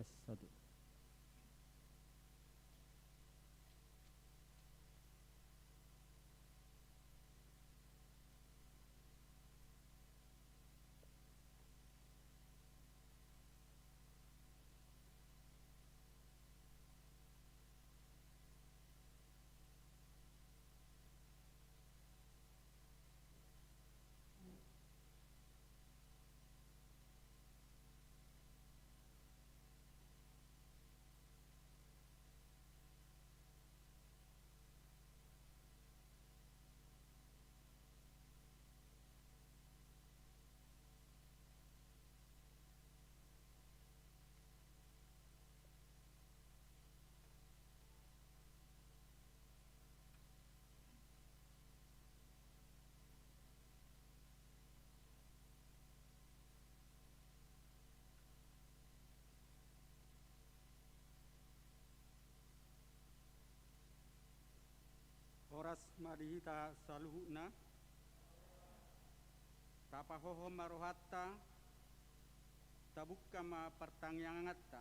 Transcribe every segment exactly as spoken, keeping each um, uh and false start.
Satu. Horas ma di hita saluhutna. Tapahohom ma rohanta, tabungka ma partangianganta.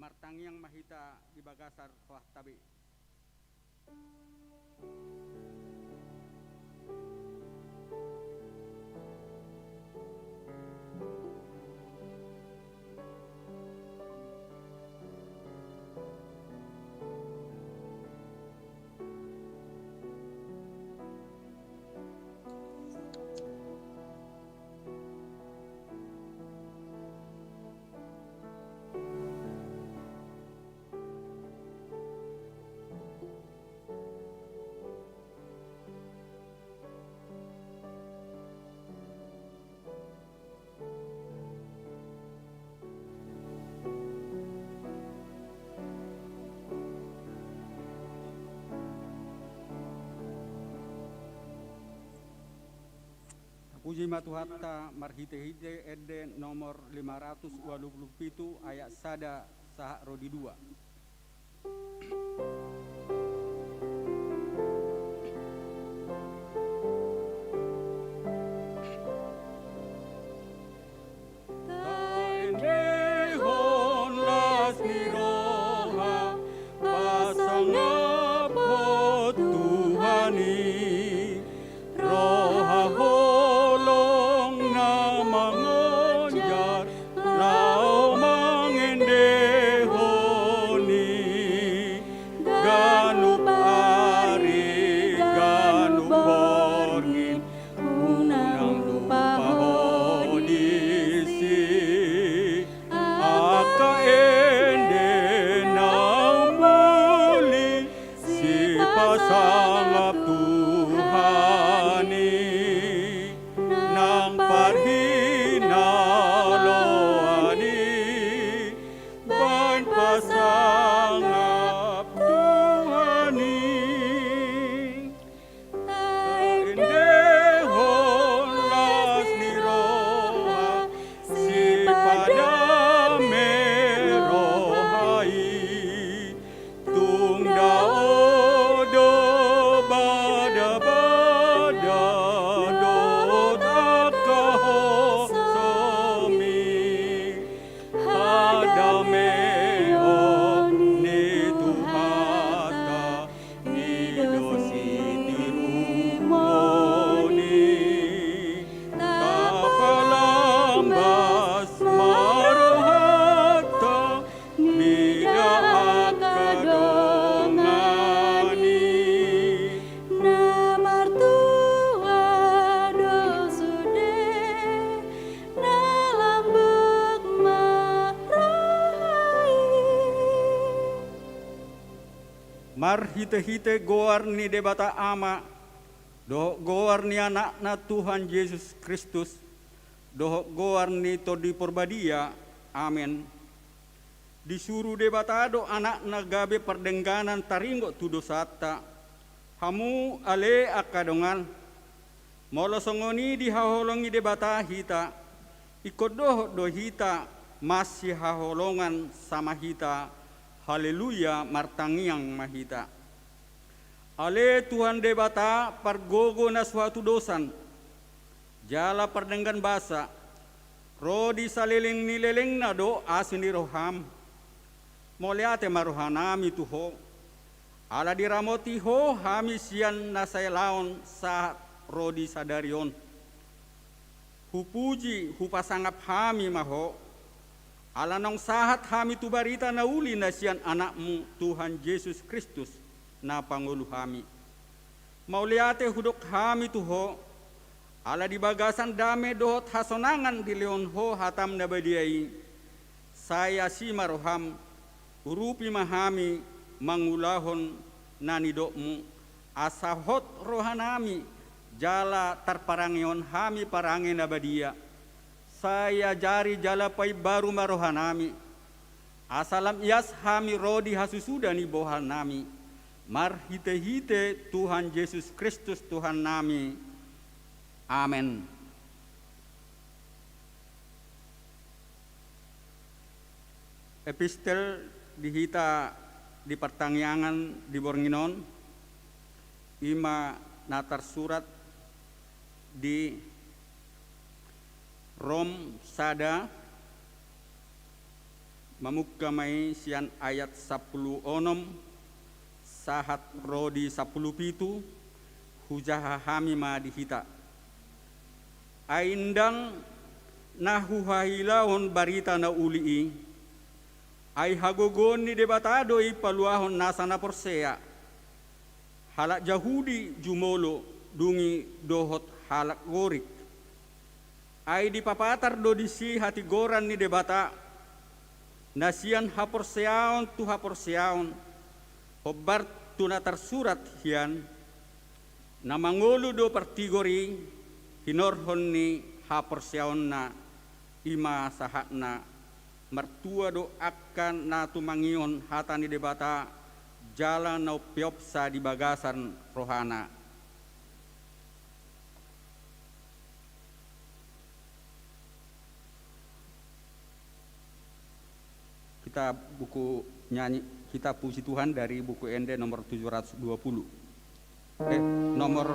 Martangiang ma hita di bagasan rohanta be. Tapuji ma Tuhanta marhitehite ende nomor lima ratus ualu pulu pitu ayat sada sahat ro di dua. Taendehon las ni roha, pasangaphon Tuhan i, roha holong na manganjar laho mangendehon i, ganup ari ganup borngin unang lupa ho disi. Angka ende na umuli sipasangap Tuhan i, nang parhinaloan i baen pasangap Tuhan i. Taendehon las ni roha, sipadame roha i, tung dao do badabada dohot angka hosom i. Hadameon ni Tuhanta i do sitiruon i. Tapalambas ma rohanta mida angka dongan i. Na martua do sude, na lambok ma roha i. Marhitehite goar ni Debata Ama, dohot goar ni Anakna Tuhan Jesus Kristus, dohot goar ni Tondi Porbadia. Amen. Disuru Debata do Anakna gabe pardengganan taringot tu dosanta. Hamu ale angka dongan, molo songon i dihaholongi Debata hita, ingkon dohot do hita masihaholongan sama hita. Haleluya, martangiang ma hita. Ale Tuhan Debata, pargogo na so hatudosan, jala pardenggan basa, Ro di saleleng ni lelengna do asi ni roham. Mauliate ma rohanami tu Ho, ala diramoti Ho hami sian na saelaon sahat ro di sadari on. Hupuji, hupasangap hami ma Ho, ala naung sahat hami tu barita na uli na sian Anakmu, Tuhan Jesus Kristus, na pangolu hami. Mauliate hudok hami tu Ho, ala di bagasan dame dohot hasonangan dilehon Ho hataM na badia i, sai asi ma rohaM, urupi ma hami mangulahon na nidokMu, asa hot rohanami jala tarparangehon hami parange na badia. Sai ajari jala paimbaru ma rohanami, asa lam ias hami ro di hasusuda ni bohalnami, marhitehite Tuhan Jesus Kristus Tuhannami. Amen. Epistel di hita di partangiangan di borngin on, i ma na tarsurat di Rom sada, mamungka ma i sian ayat sampulu onom sahat ro di sampulu pitu, hujaha hami ma di hita. Ai ndang na huhahilahon barita na uli i, ai hagogoon ni Debata do i paluahon nasa na porsea. Halak Jahudi jumolo, dung i dohot halak Gorik. Ai dipapatar do disi hatigoran ni Debata, na sian haporseaon tu haporseaon, hombar tu na tarsurat hian, na mangolu do partigor i hinorhon ni haporseaonna, i ma sahatna, martua do angka na tumangihon hata ni Debata, jala na umpeopsa di bagasan rohana. Kita buku nyanyi, kita puji Tuhan dari buku Ende nomor tujuh ratus dua puluh. Eh, nomor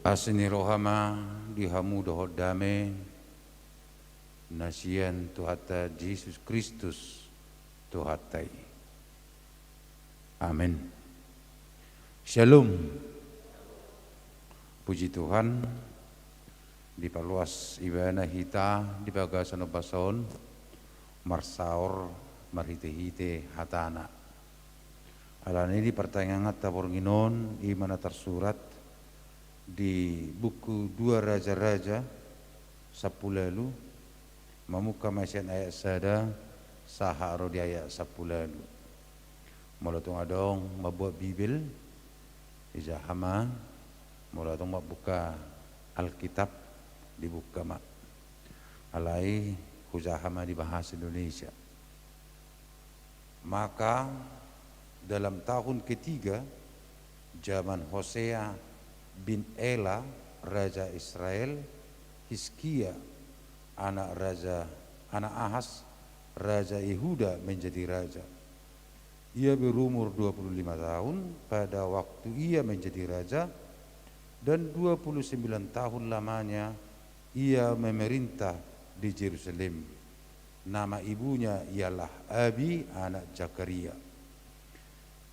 Asi ni roha ma di hamu dohot dame na sian Tuhanta Jesus Kristus Tuhanta i. Amen. Shalom. Puji Tuhan, dipaluas Ibana hita di bagasan ombas on, marsaor marhitehite hataNa. Alani i di partangianganta borngin on, i ma na tarsurat di buku Dua Raja-raja sampulu ualu, mamungka ma sian ayat sada sahat ro di ayat sampulu ualu. Molo tung adong mambuat Bibel, dijaha ma, molo adong mambuka Alkitab, dibuka ma. Alai hujaha ma di bahasa Indonesia. Maka dalam tahun ketiga zaman Hosea bin Ela, raja Israel, Hizkia, anak raja, anak Ahas, raja Yehuda, menjadi raja. Ia berumur dua puluh lima tahun pada waktu ia menjadi raja, dan dua puluh sembilan tahun lamanya ia memerintah di Jerusalem. Nama ibunya ialah Abi, anak Zakaria.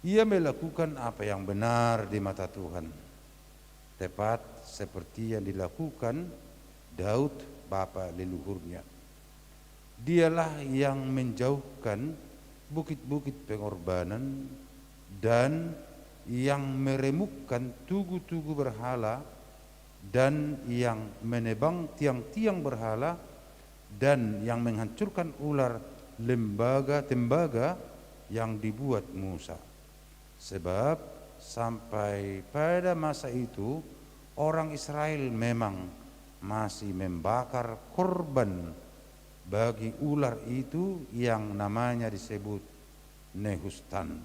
Ia melakukan apa yang benar di mata Tuhan, tepat seperti yang dilakukan Daud, bapa leluhurnya. Dialah yang menjauhkan bukit-bukit pengorbanan dan yang meremukkan tugu-tugu berhala dan yang menebang tiang-tiang berhala dan yang menghancurkan ular lembaga, tembaga yang dibuat Musa. Sebab sampai pada masa itu, orang Israel memang masih membakar korban bagi ular itu yang namanya disebut Nehustan.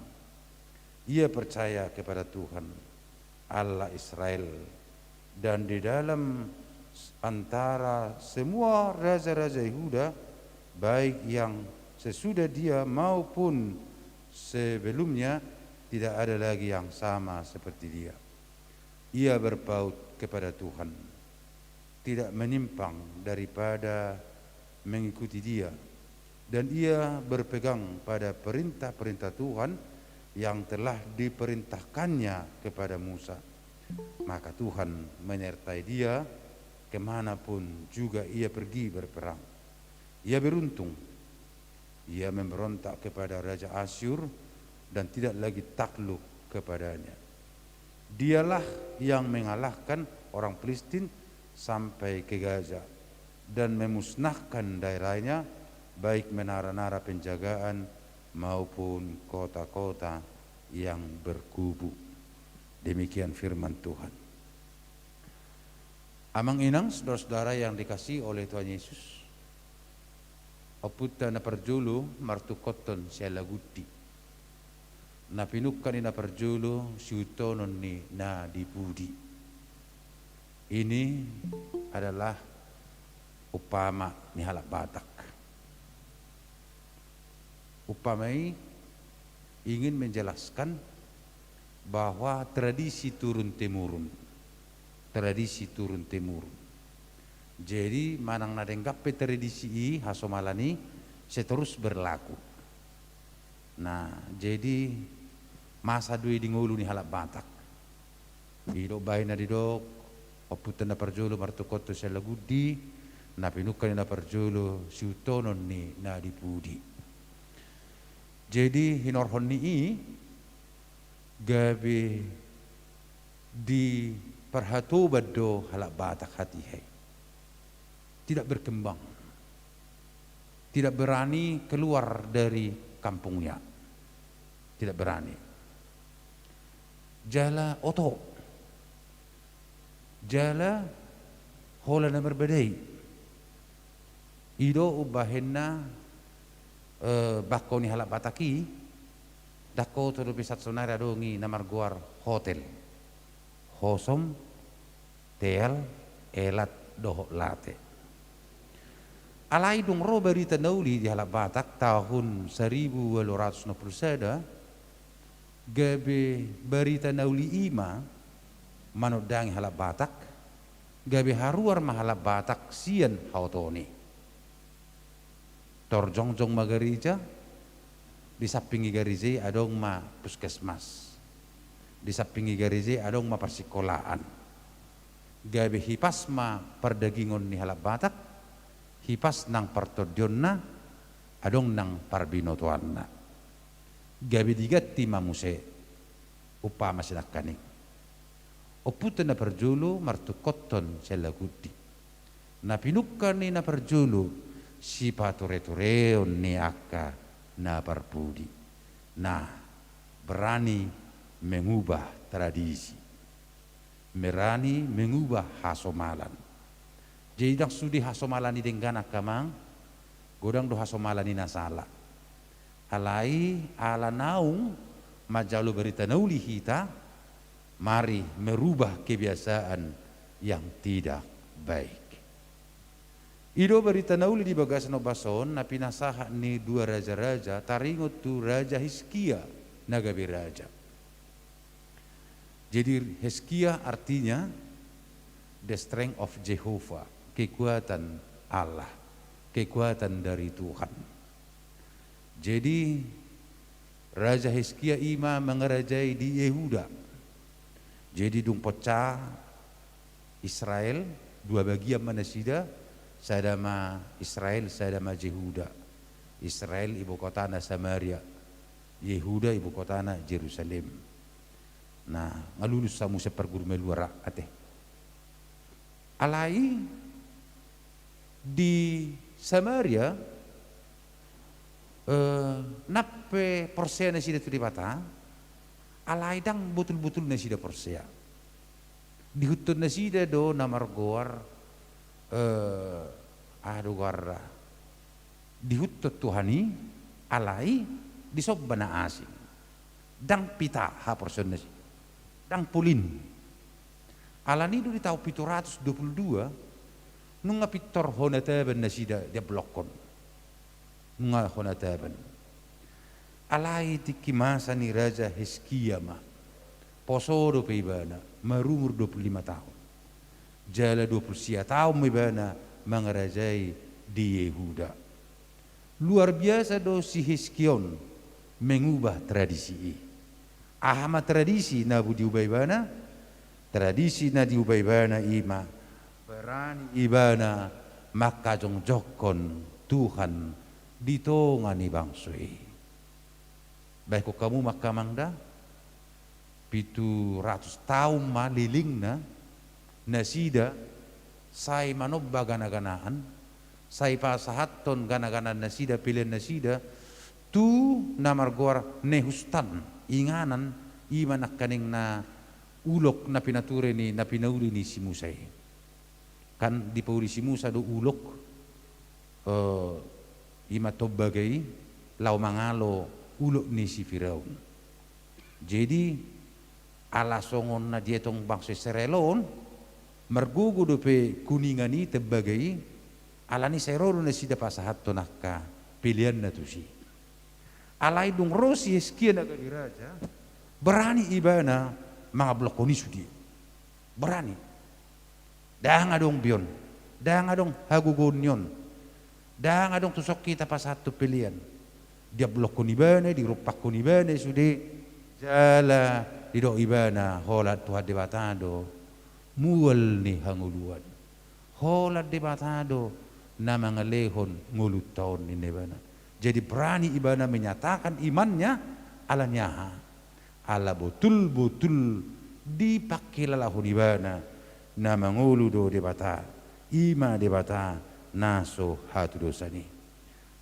Ia percaya kepada Tuhan, Allah Israel, dan di dalam antara semua raja-raja Yehuda, baik yang sesudah dia maupun sebelumnya, tidak ada lagi yang sama seperti dia. Ia berpaut kepada Tuhan, tidak menyimpang daripada mengikuti Dia, dan ia berpegang pada perintah-perintah Tuhan yang telah diperintahkannya kepada Musa. Maka Tuhan menyertai dia kemanapun juga ia pergi berperang. Ia beruntung. Ia memberontak kepada Raja Asyur dan tidak lagi takluk kepadanya. Dialah yang mengalahkan orang Filistin sampai ke Gaza dan memusnahkan daerahnya, baik menara-nara penjagaan maupun kota-kota yang berkubu. Demikian firman Tuhan. Amang inang, saudara-saudara yang dikasihi oleh Tuhan Yesus, ompunta na parjolo martungkothon sialagundi. Na pinungka ni na parjolo siutonon ni na di pudi. Ini adalah umpama ni halak Batak. Umpama i ingin menjelaskan bahwa tradisi turun-temurun. Tradisi turun-temurun. Jadi, manang na denggan pe tradisi i, hasomalan i, seterus berlaku. Nah, jadi, masa do i di ngolu ni halak Batak. Didok bahen na didok ompunta na parjolo martungkothon sialagundi, na pinungka ni na parjolo siutonon ni na di pudi. Jadi, hinorhon ni i gabe diparhatoban do halak Batak hatiha i. Tidak berkembang. Tidak berani keluar dari kampungnya. Tidak berani. Jala oto. Jala holan na marbadai. I do umbahenna, eh, bangko ni halak Batak i, ndang hoso dope sahat sonari adong i na margoar hotel. Hosom, teal, elat, dohot late. Alai dung ro barita na uli di halak Batak tahun saribu walu ratus onom pulu sada, gabe barita na uli i ma manondangi halak Batak, gabe haruar ma halak Batak sian haotoon i. Tor jongjong ma gareja, di samping ni gareja i adong ma puskesmas. Di samping ni gareja i adong ma parsikolaan. Gabe hipas ma pardagingon ni halak Batak, hipas nang partondionna, adong nang parbinotoanna. Gabe diganti ma muse umpama sinangkaning. Ompunta na parjolo martungkothon sialagundi. Na pinungka ni na parjolo sipature-tureon ni angka na parpudi. Nah, berani mengubah tradisi. Berani mengubah hasomalan. Jadi ndang sude hasomalan i denggan angka amang, godang do hasomalan i na sala. Alai ala naung manjalo barita na uli hita, mari merubah kebiasaan yang tidak baik. I do barita na uli di bagasan ombas on na pinasahat ni dua raja-raja, taringot tu Raja Hiskia na gabe raja. Jadi Hiskia artinya the strength of Jehovah, kekuatan Allah. Kekuatan dari Tuhan. Jadi, Raja Hizkia i ma mangarajai di Yehuda. Jadi, dung pecah Israel, dua bagian ma nasida, sada ma Israel, sada ma Yehuda. Israel ibu kotana Samaria, Yehuda ibu kotana Jerusalem. Nah, nga lulus hamu sian parguru maluara, ate. Alai di Samaria, eh, nang pe porsea nasida tu Debata, alai ndang botul-botul nasida porsea. Diihuthon nasida do na margoar, eh, aha do goarna, diihuthon Tuhan i, alai disomba na asing. Ndang pita haporseaon nasida, ndang polin. Alani do di taon pitu ratus dua pulu dua, nunga pintor hona taban nasida diampulhon. Nunga hona taban. Alai tingki masa ni Raja Hizkia ma, poso dope ibana, marumur dua pulu lima taon. Jala dua pulu sia taon ma ibana mangarajai di Yehuda. Luar biasa do si Hizkia on mengubah tradisi i. Aha ma tradisi na diubah ibana? Tradisi na diubah ibana i ma, berani ibana mangkajongjongkon Tuhan di tonga ni bangso i. Baen hamu ma angka amang da, pitu ratus taon ma lelengna nasida sai manomba gana-ganaan, sai pasahathon gana-ganaan nasida, pelean nasida, tu na margoar Nehustan, inganan, i ma nangkaning na ulok na pinature ni, na pinauli ni si Musa i. Kan dipauli si Musa do ulok, eh, i ma tombaga i, laho mangalo ulok ni si Firaun. Jadi, ala songon na dietong bangso Israel on, margogo dope kuningan i, tombaga i, alani sai ro do nasida pasahathon angka peleanna tusi. Alai dung ro si Hizkia na gabe raja, berani ibana mangambilhon i sude. Berani. Ndang adong be on, ndang adong hagogoon ni on, ndang adong tuson hita pasahathon pelean. Diambilhon ibana, dirumpakhon ibana i sude, jala didok ibana, holan Tuhan Debata do mual ni hangoluan. Holan Debata do na mangalehon ngolunta on, ninna ibana. Jadi berani ibana menyatakan imannya, alani aha? Ala botul-botul dipangkilalahon ibana na mangolu do Debata, i ma Debata na so hatudosan i.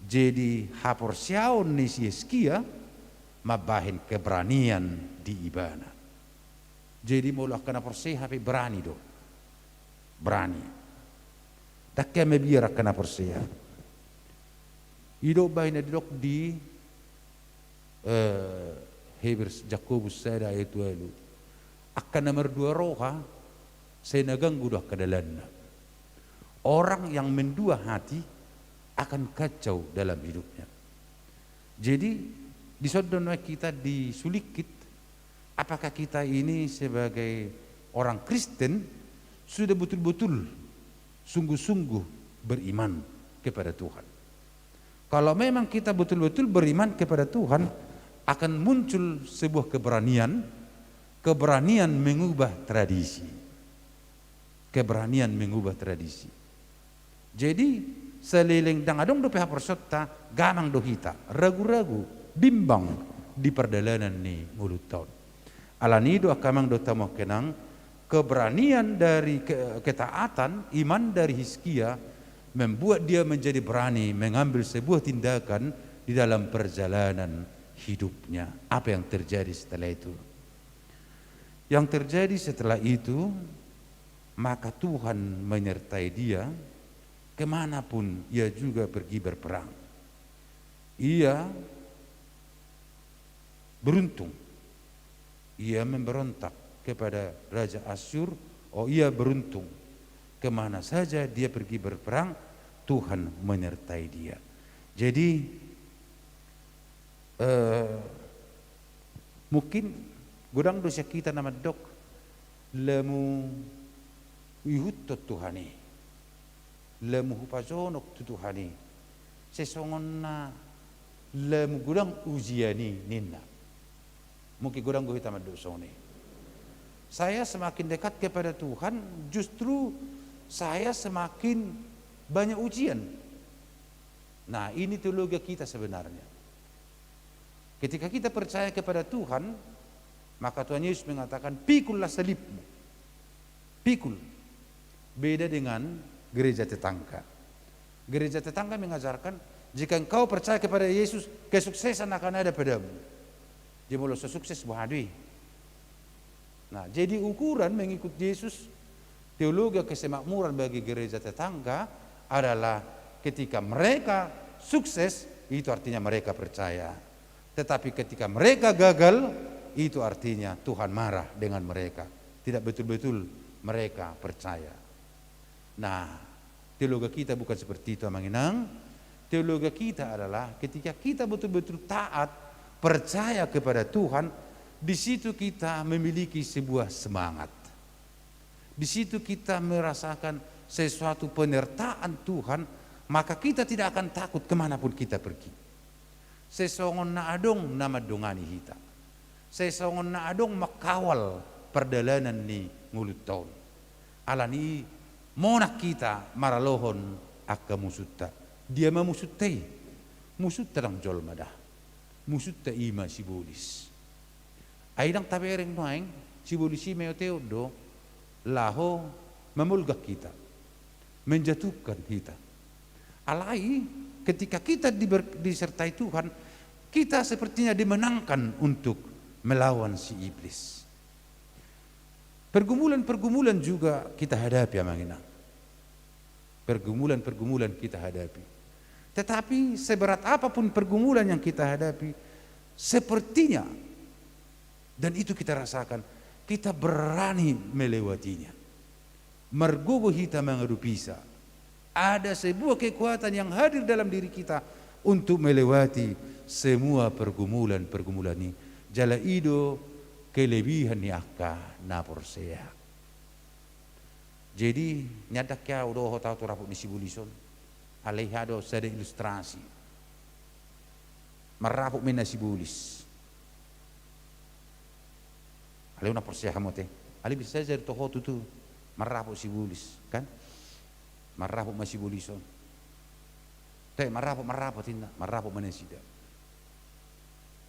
Jadi haporseaon ni si Hizkia mambahen keberanian di ibana. Jadi molo angka na porsea hape berani do. Berani. Ndang hea mabiar angka na porsea. I do umbahen na didok di, eh, Heber, Jakobus sada ayat ualu. Angka na mardua roha, sai na ganggu do angka dalanna. Orang yang mendua hati akan kacau dalam hidupnya. Jadi, dison do nuaeng hita disulingkit, apakah kita ini sebagai orang Kristen sudah betul-betul sungguh-sungguh beriman kepada Tuhan. Kalau memang kita betul-betul beriman kepada Tuhan, akan muncul sebuah keberanian, keberanian mengubah tradisi. Keberanian mengubah tradisi. Jadi, saleleng ndang adong dope haporseaonta, gamang do hita, ragu-ragu, bimbang di pardalanan ni ngolunta on. Alani i do angka amang dohot hamu angka inang, keberanian dari ke-, ketaatan, iman dari Hizkia membuat dia menjadi berani mengambil sebuah tindakan di dalam perjalanan hidupnya. Apa yang terjadi setelah itu? Yang terjadi setelah itu, maka Tuhan menyertai dia, ke mana pun ia juga pergi berperang. Ia beruntung. Ia memberontak kepada Raja Asyur, oh, ia beruntung. Ke mana saja dia pergi berperang, Tuhan menyertai dia. Jadi, eh, mungkin godang do sian hita na mandok, lamu ihuthon Tuhan i. Lamu hupajonok tu Tuhan i, sai songon na lamu godang ujian i ninna. Mungkin godang do hita mandok songon i. Saya semakin dekat kepada Tuhan, justru saya semakin banyak ujian. Nah, ini teologi kita sebenarnya. Ketika kita percaya kepada Tuhan, maka Tuhan Yesus mengatakan, "Pikullah salibmu." Pikul. Beda dengan gereja tetangga. Gereja tetangga mengajarkan, jika engkau percaya kepada Yesus, kesuksesan akan ada padamu. Jadi molo so sukses, boha do i. Nah, jadi ukuran mengikut Yesus, teologi kesemakmuran bagi gereja tetangga adalah ketika mereka sukses, itu artinya mereka percaya. Tetapi ketika mereka gagal, itu artinya Tuhan marah dengan mereka. Tidak betul-betul mereka percaya. Nah, teologi kita bukan seperti itu, Amang Inang. Teologi kita adalah ketika kita betul-betul taat, percaya kepada Tuhan, di situ kita memiliki sebuah semangat. Di situ kita merasakan sesuatu penyertaan Tuhan, maka kita tidak akan takut ke mana pun kita pergi. Sai songon na adong na mandongani hita. Sai songon na adong mangkawal pardalanan ni ngolunta on. Alani i monang hita maralohon angka musunta. Dia ma musunta i? Musunta ndang jolma da. Musunta i ma sibolis. Ai ndang tabereng nuaeng, sibolis i meoteon do, laho mamolgak hita, menjatuhkan hita. Alai, ketika kita diber-, disertai Tuhan, kita sepertinya dimenangkan untuk melawan si iblis. Pergumulan-pergumulan juga kita hadapi, Amang Inang. Pergumulan-pergumulan kita hadapi. Tetapi seberat apapun pergumulan yang kita hadapi, sepertinya, dan itu kita rasakan, kita berani melewatinya. Margogo hita mangadopisa. Ada sebuah kekuatan yang hadir dalam diri kita untuk melewati semua pergumulan-pergumulan i. Jala i do kelebihan ni angka na porsea. Jadi, nian ndang hea hudohot ahu tu rapot ni sibolis on. Alai hea do sada ilustrasi. Marrapot ma inna sibolis. Alai unang porsea hamu ate. Alai bisa saja do toho tutu. Marrapot sibolis, kan? Marrapot ma sibolis on. Te, marrapot, marrapot inna. Marrapot ma nasida.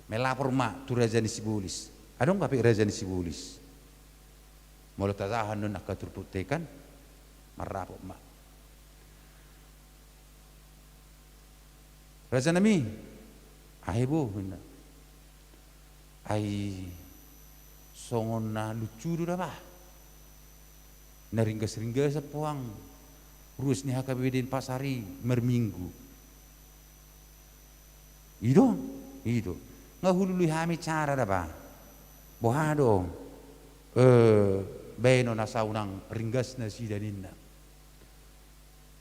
Melapor ma tu raja ni sibolis. Adong hape raja ni sibolis? Molo tatahan non angka turpukta i, kan? Marrapot ma. Raja nami, ahe bo, inna. Ai songon na luncu do da ba. Na ringgas-ringgasan puang ruas ni H K B P Denpasar i marminggu. I do, i do. Nga hulului hami cara da ba. Boha do, eh, baenon asa unang ringgas nasida ninna.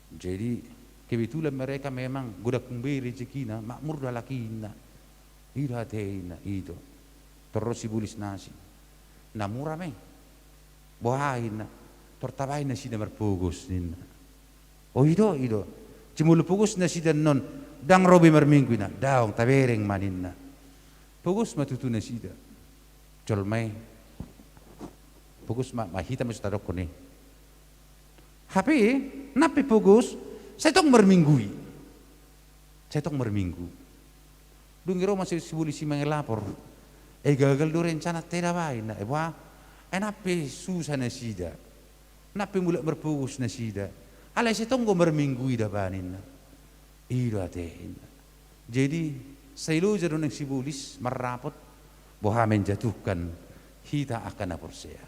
Jadi, kebetulan mereka memang godang hubege rezekina, makmur do halak i inna. I do ate inna, i do. Torus sibolis nasi. Na mura ma i. Boha inna. Tor tabaen nasida marpogos ninna. O i do, i do. Jumolo pogos nasida annon, ndang ro be marminggu inna. Daong, tabereng ma ninna. Pogos ma tutu nasida. Jolma i. Pogos ma, ma hita ma so tadokkon i. Hape, nang pe pogos, sai tong marminggu i. Sai tong marminggu. Dung i ro ma si, sibolis i mangelapor. Eh, gagal do rencana te da ba inna. Eh, boha? Eh, nang pe susa nasida. Nang pe mulak marpogos nasida. Alai sai tong do marminggu i da ba ninna. I do ate inna. Jadi, sai loja do nang sibolis marrapot, boha menjatuhkan hita angka na porsea.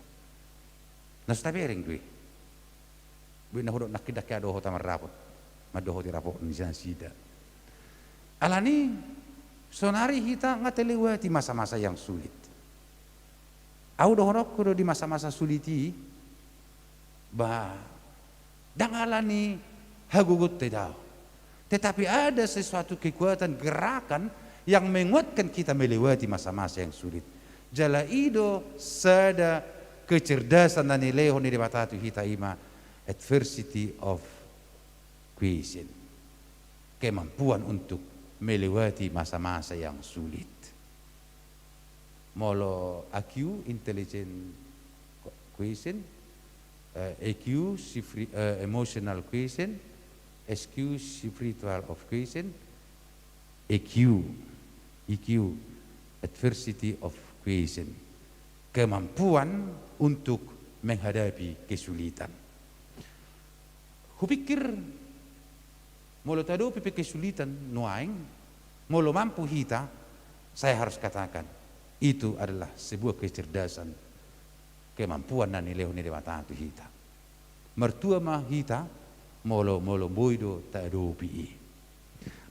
Na so tabereng do i. Boi na hudok nangkin ndang hea dohot ahu marrapot. Mandohoti rapot ni nasida. Alani, sonari hita nga talewati masa-masa yang sulit. Ahu dohononku do di masa-masa sulit i, ba, ndang alani hagogoonta i da. Tetapi ada sesuatu kekuatan gerakan yang menguatkan kita melewati masa-masa yang sulit. Jala i do sada kecerdasan na nilehon ni Debata tu hita, i ma adversity of quotient, kemampuan untuk melewati masa-masa yang sulit. Molo A Q, intelligent quotient, eh, E Q, spiri-, eh, emotional quotient, S Q, spiritual of quotient, E Q, E Q, adversity of quotient, kemampuan untuk menghadapi kesulitan. Hupikir, molo tahadopi pe kesulitan nuaeng, molo mampu hita, saya harus katakan, itu adalah sebuah kecerdasan, kemampuan na nilehon ni Debata tu hita. Martua ma hita, molo, molo boi do tahadopi i.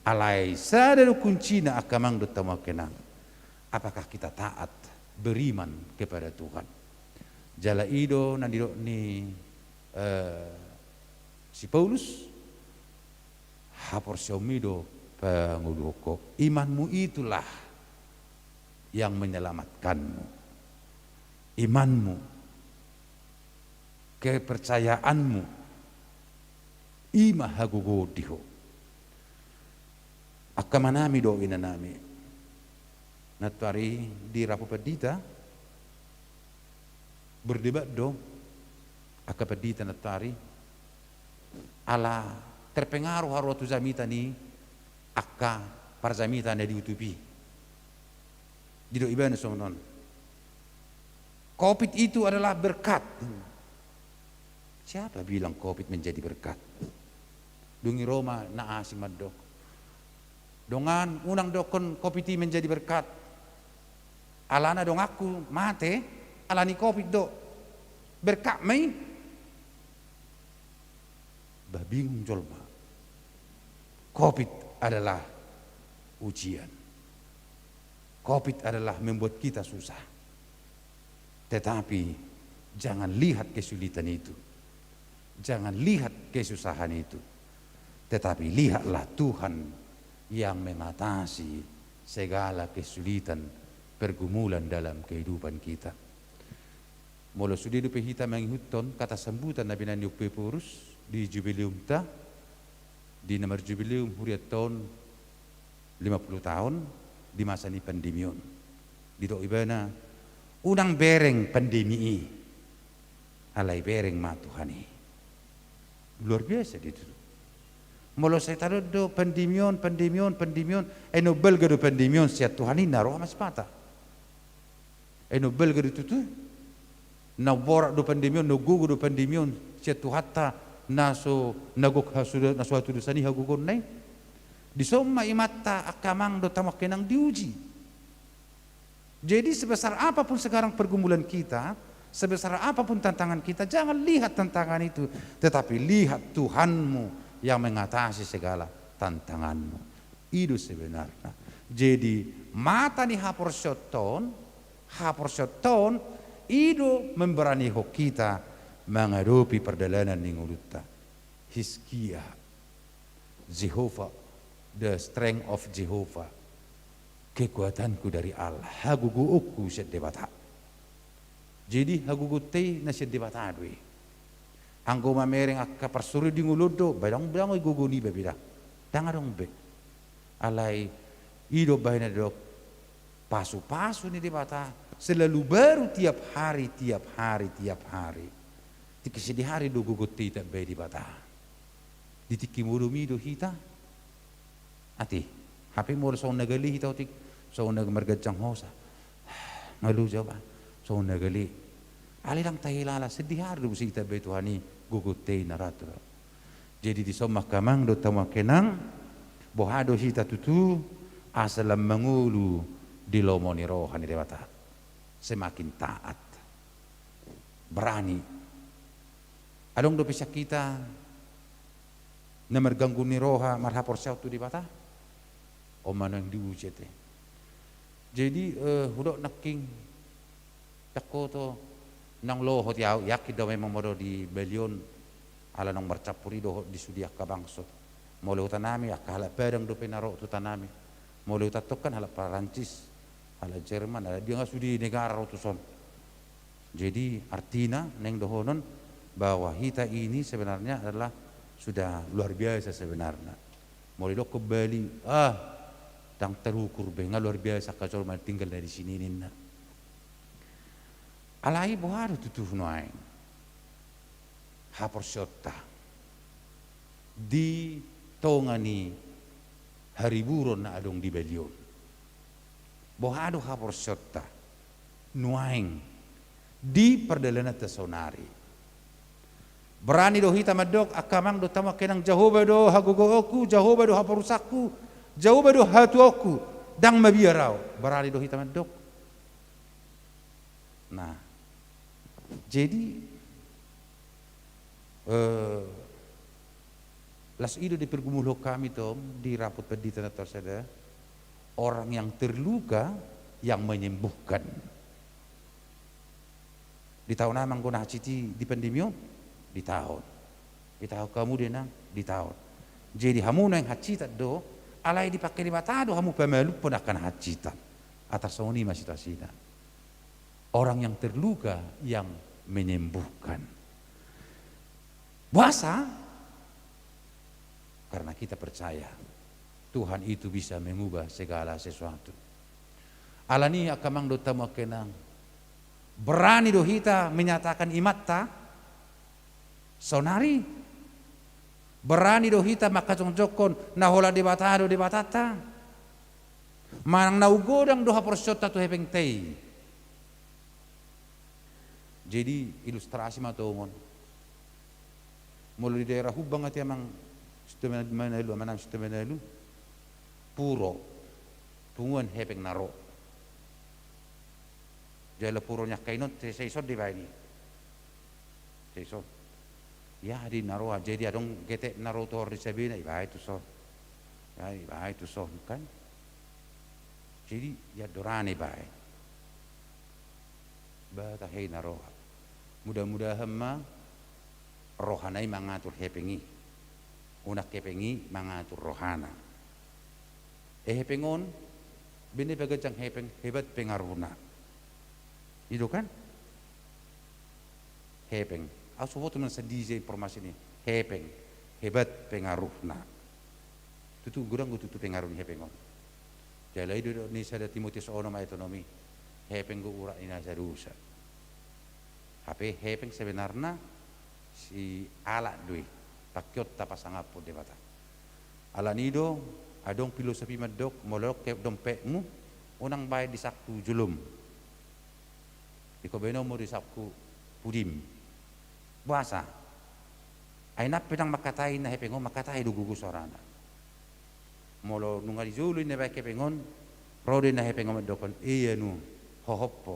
Alai sada do kuncina angka amang dohot hamu angka inang. Apakah kita taat, beriman kepada Tuhan? Jala i do na nidok ni, eh, si Paulus, haporseaonmi do pangoluhon ho. Imanmu itulah yang menyelamatkanmu. Imanmu, kepercayaanmu, i ma hagogoon di ho. Angka amanami dohot inanami, nantoari di rapo pandita, berdebat do angka pandita nantoari, ala terpengaruh haroa tu jamita ni angka parjamita na diutupi. Didok ibana songon on, Covid itu adalah berkat. Siapa bilang Covid menjadi berkat? Dung i ro ma na asing mandok, dongan, unang dokkon Covid i menjadi berkat. Alana donganku mate alani Covid do. Berkat ma i? Bah, bingung jolma. Covid adalah ujian. Covid adalah membuat kita susah. Tetapi jangan lihat kesulitan itu. Jangan lihat kesusahan itu. Tetapi lihatlah Tuhan yang mengatasi segala kesulitan, pergumulan dalam kehidupan kita. Molo sude dope hita mangihuthon kata sambutan na binahen ni Ompu Ephorus di jubileumta, di na marjubileum hurianta on lima puluh taon di masa ni pandemi on. Didok ibana, unang bereng pandemi i, alai bereng ma Tuhan i. Luar biasa do tutu. Molo sai tadok do pandemi on, pandemi on, pandemi on, ai naung balga do pandemi on sian Tuhan i, na roha ma sipata. Ai naung balga do tutu. Naung borat do pandemi on, naung gogo do pandemi on sian Tuhanta, na so, na gok hasuda-, na so hatudosan i hagogoonna i. Dison ma imanta angka amang dohot hamu angka inang diuji. Jadi sebesar apapun sekarang pergumulan kita, sebesar apapun tantangan kita, jangan lihat tantangan itu, tetapi lihat Tuhanmu yang mengatasi segala tantanganmu. I do sebenarna. Jadi mata ni haporseaonta on, haporseaonta on, i do memberanihon hita mangadopi pardalanan ni ngolunta. Hizkia, Jehovah, the strength of Jehovah, kekuatanku dari Allah, hagogoonku sian Debata. Jadi hagogoonta i na sian Debata do i. Anggo mamereng angka parsaoran di ngolu on do, ba ndang, ndang adong gogo niba be da. Ndang adong be. Alai i do umbahen na didok, pasu-pasu ni Debata selalu baru tiap hari, tiap hari, tiap hari. Tingki sadihari do gogonta i ditambai Debata. Di tingki modom i do hita. Ate, hape molo songon na gale hita otik, songon na marganjang hosa. Ngolu jo ba, songon na gale. Alai ndang tahilala, sadihari do muse ditambai Tuhan i gogonta i na ra tu. Jadi dison ma angka amang dohot hamu angka inang, boha do hita tutu asa lam mangolu di lomo ni roha ni Debata. Semakin taat. Berani. Adong dope sian hita na marganggu ni roha marhaporseaon tu Debata? On ma naeng diuji ate. Jadi, eh, hudok nangkin, ndang hoto naung lohot i ahu, yakin do memang modom di balion, ala naung marcampur i dohot di sude angka bangso. Molo hutanami angka halak Padang dope na ro tu hutanami. Molo hutanta on kan halak Perancis, halak Jerman, halak dia nga sude negara ro tuson. Jadi artina naeng dohonon bahwa hita ini sebenarnya adalah Sudah luar biasa sebenarna. Molo didokkon Bali, ah, ndang terukur be, nga luar biasa angka jolma tinggal na di sini ninna. Alai boha do tutu nuaeng haporseaonta di tonga ni hariburon na adong di Bali on? Boha do haporseaonta nuaeng di pardalananta saonari? Berani do hita mandok, angka amang dohot hamu angka inang, Jahowa do hagogoonku, Jahowa do haporusanku, Jahowa do hatuaonku, ndang mabiar ahu. Berani do hita mandok? Nah, jadi, eh, las i do dipergumulhon hami tong di rapot pandita na tarsada, orang yang terluka yang menyembuhkan. Ditaon amang do na hansit i di pandemi on? Ditaon. Ditaon hamu do inang? Ditaon. Jadi hamu naeng hansitan do, alai dipangke Debata do hamu pamalumhon angka na hansitan. Atas songon i ma situasina. Orang yang terluka yang menyembuhkan. Boasa? Karena kita percaya Tuhan itu bisa mengubah segala sesuatu. Alani i angka amang dohot hamu angka inang, berani do hita menyatakan imanta saonari? Berani do hita mangkajongjongkon na holan Debata do Debatanta? Manang na umgodang do haporseaonta tu hepengta i? Jadi ilustrasi ma tong on. Molo di daerah Humbang ate amang Situmanalu, amang Situmanalu, puro, punguan hepeng na ro. Jala puro ni angka i on, sai ison dibaen i. Sai ison. Ia di na ro, jadi adong getek na ro tu hor ni sabena, ibaen tu son. Ia, ibaen tu son kan. Jadi ia do ra na ibaen. Ba tahe na roha. Mudah-mudahan ma rohana i mangatur hepeng i. Unang hepeng i mangatur rohana. Eh, hepeng on, bene paganjang hepeng, hebat pengaruhna. I do kan? Hepeng. Ahu so boto ma sandiri informasi ni hepeng, hebat pengaruhna. Tutu godang do tutu pengaruh ni hepeng on. Jala i do didok ni sada Timotius onom ayat onom i, hepeng do urat ni na sadosa. Hape hepeng sebenarna si alat do i, pangkeon tapasangaphon Debata. Alani i do adong filosofi mandok, molo adong dompetmu, unang baen di sangku jolom. Ingkon baenonmu di sangku pudim. Boasa? Ai nang pe ndang mangkatai na hepeng on, mangkatai do gogo suarana. Molo nunga di jolo i na baen hepeng on, ro do i na hepeng on mandokhon, "Ia nu, ho hompo,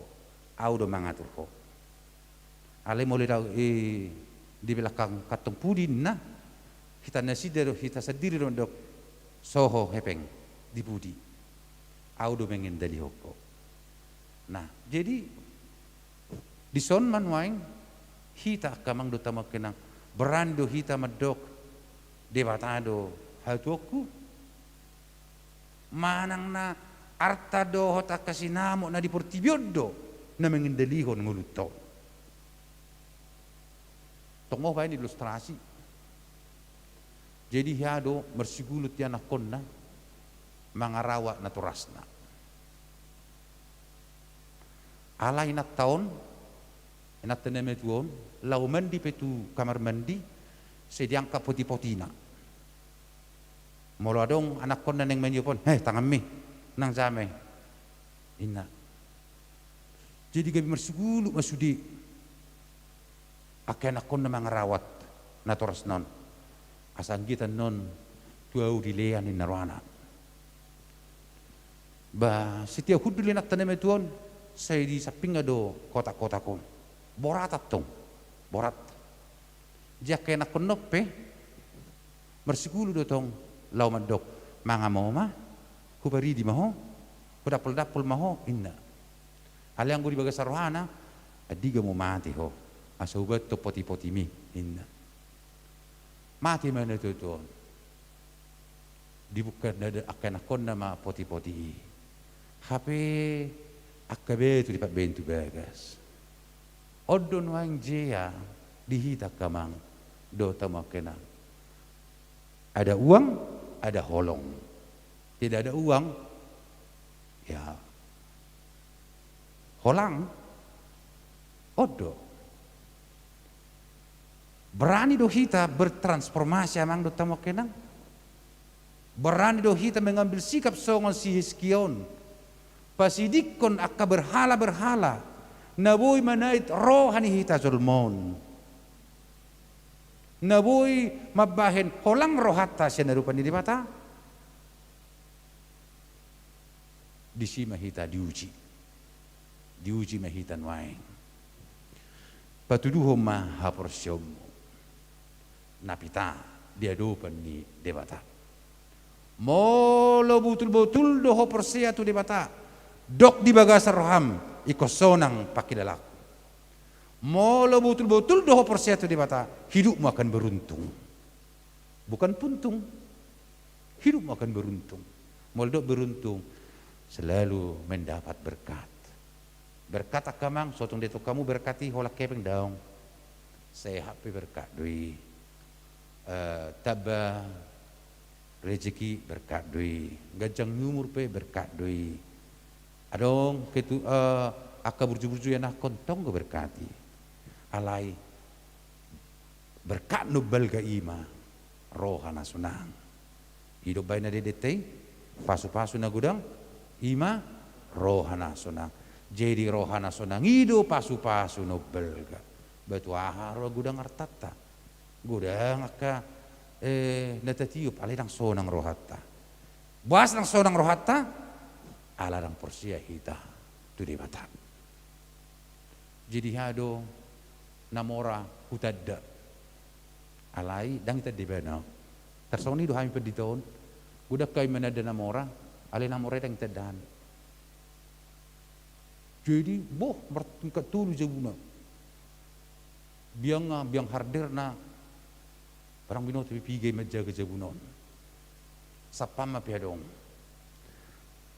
ahu do mangatur ho." Alai molo i, i di belakang kantong pudi ninna, hita nasida do, hita sandiri do mandok, "Soho hepeng, di pudi. Ahu do mengendalihon ho." Nah, jadi dison ma nuaeng hita angka amang dohot hamu angka inang, berani do hita mandok, "Debata do hatuaonku"? Manang na arta dohot angka sinamot na di portibi on do na mengendalihon ngolunta on? Tong ho baen ilustrasi. Jadi hea do marsigulut i anakkonna mangarawat natorasna. Alai inanta on, inanta na matua on, laho mandi pe tu kamar mandi, sai diangkat potipotina. Molo adong anakkonna naeng maniop on, "He, tanganmi, unang jame," ninna. Jadi gabe marsigulut ma sude angka anakkonna mangarawat natorasna on. "Asa anggiat annon tu ahu dilean," ninna rohana. Ba, setiap hundul inanta na matua on, sai di sampingna do kotak-kotak on. Borat antong, borat. Jadi angka anakkonna on pe marsigulut do tong laho mandok, "Mangan ma ho ma, huparidi ma ho, hudapoldapol ma ho," ninna. Alai anggo di bagasan rohana, "Andigan ma mate ho, asa hubaen tu potipotimi," ninna. Mate ma na tuatua on. Dibuka angka anakkonna ma potipoti i. Hape angka batu dipatbaen tu bagas. On do nuaeng jea di hita angka amang dohot hamu angka inang. Ada uang, ada holong. Tidak ada uang, ya, holang. On do. Berani do hita bertransformasi, amang dohot hamu angka inang? Berani do hita mengambil sikap songon si Hizkia on, pasidingkon angka berhala-berhala na boi manait roha ni hita jolma on, na boi mambahen holang rohanta sian adopan ni Debata? Disi ma hita diuji. Diuji ma hita nuaeng. Patuduhon ma haporseaonmu, napita, di adopan ni Debata. Molo botul-botul do ho porsea tu Debata, dok di bagasan roham, ingkon sonang pangkilalaanku. Molo botul-botul do ho porsea tu Debata, hidupmu akan beruntung. Bukan puntung. Hidupmu akan beruntung. Molo didok beruntung, selalu mendapat berkat. Berkat, angka amang, so tung dietong hamu berkat i holan hepeng, daong. Sehat pe berkat do i. Eh, tamba rezeki berkat do i. Ganjang ni umur pe berkat do i. Adong ketu-, eh, angka burju-burju ianakhon, tong do berkat i. Alai berkat na umbalga i ma roha na sonang. I do umbahen na dendenta i, pasu-pasu na godang, i ma roha na sonang. Jadi roha na sonang i do pasu-pasu na umbalga. Ba tu aha ro godang artanta, godang angka, eh, na tatiop, alai ndang sonang rohanta. Boasa ndang sonang rohanta? Ala ndang porsea hita tu Debata. Jadi aha do na mora hutanda, alai ndang itanda ibana. Tarsongon i do hami pandita on, godang hami mananda na mora, alai na mora i ndang itanda hami. Jadi, boh, martingkat tolu jabuna. Biang, biang harderna, barang binoto pe piga i manjaga jabuna on. Sampam ma pe adong.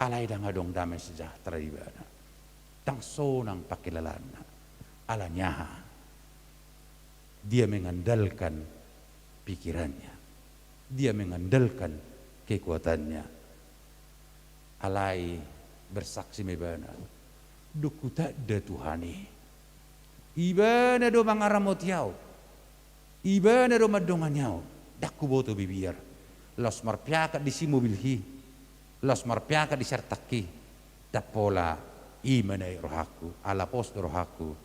Alai ndang adong dame sejahtera di ibana. Ndang sonang pangkilalaanna. Ala ni aha? Dia mengandalkan pikirannya. Dia mengandalkan kekuatannya. Alai bersaksi ma ibana, dung hutanda Tuhan i, ibana do mangaramoti au, ibana do mandongani au, ndang huboto be biar. Laos marpeakat disi mobilhi, laos marpeakat disi artangki, ndang pola i manait rohangku, ala pos do rohangku.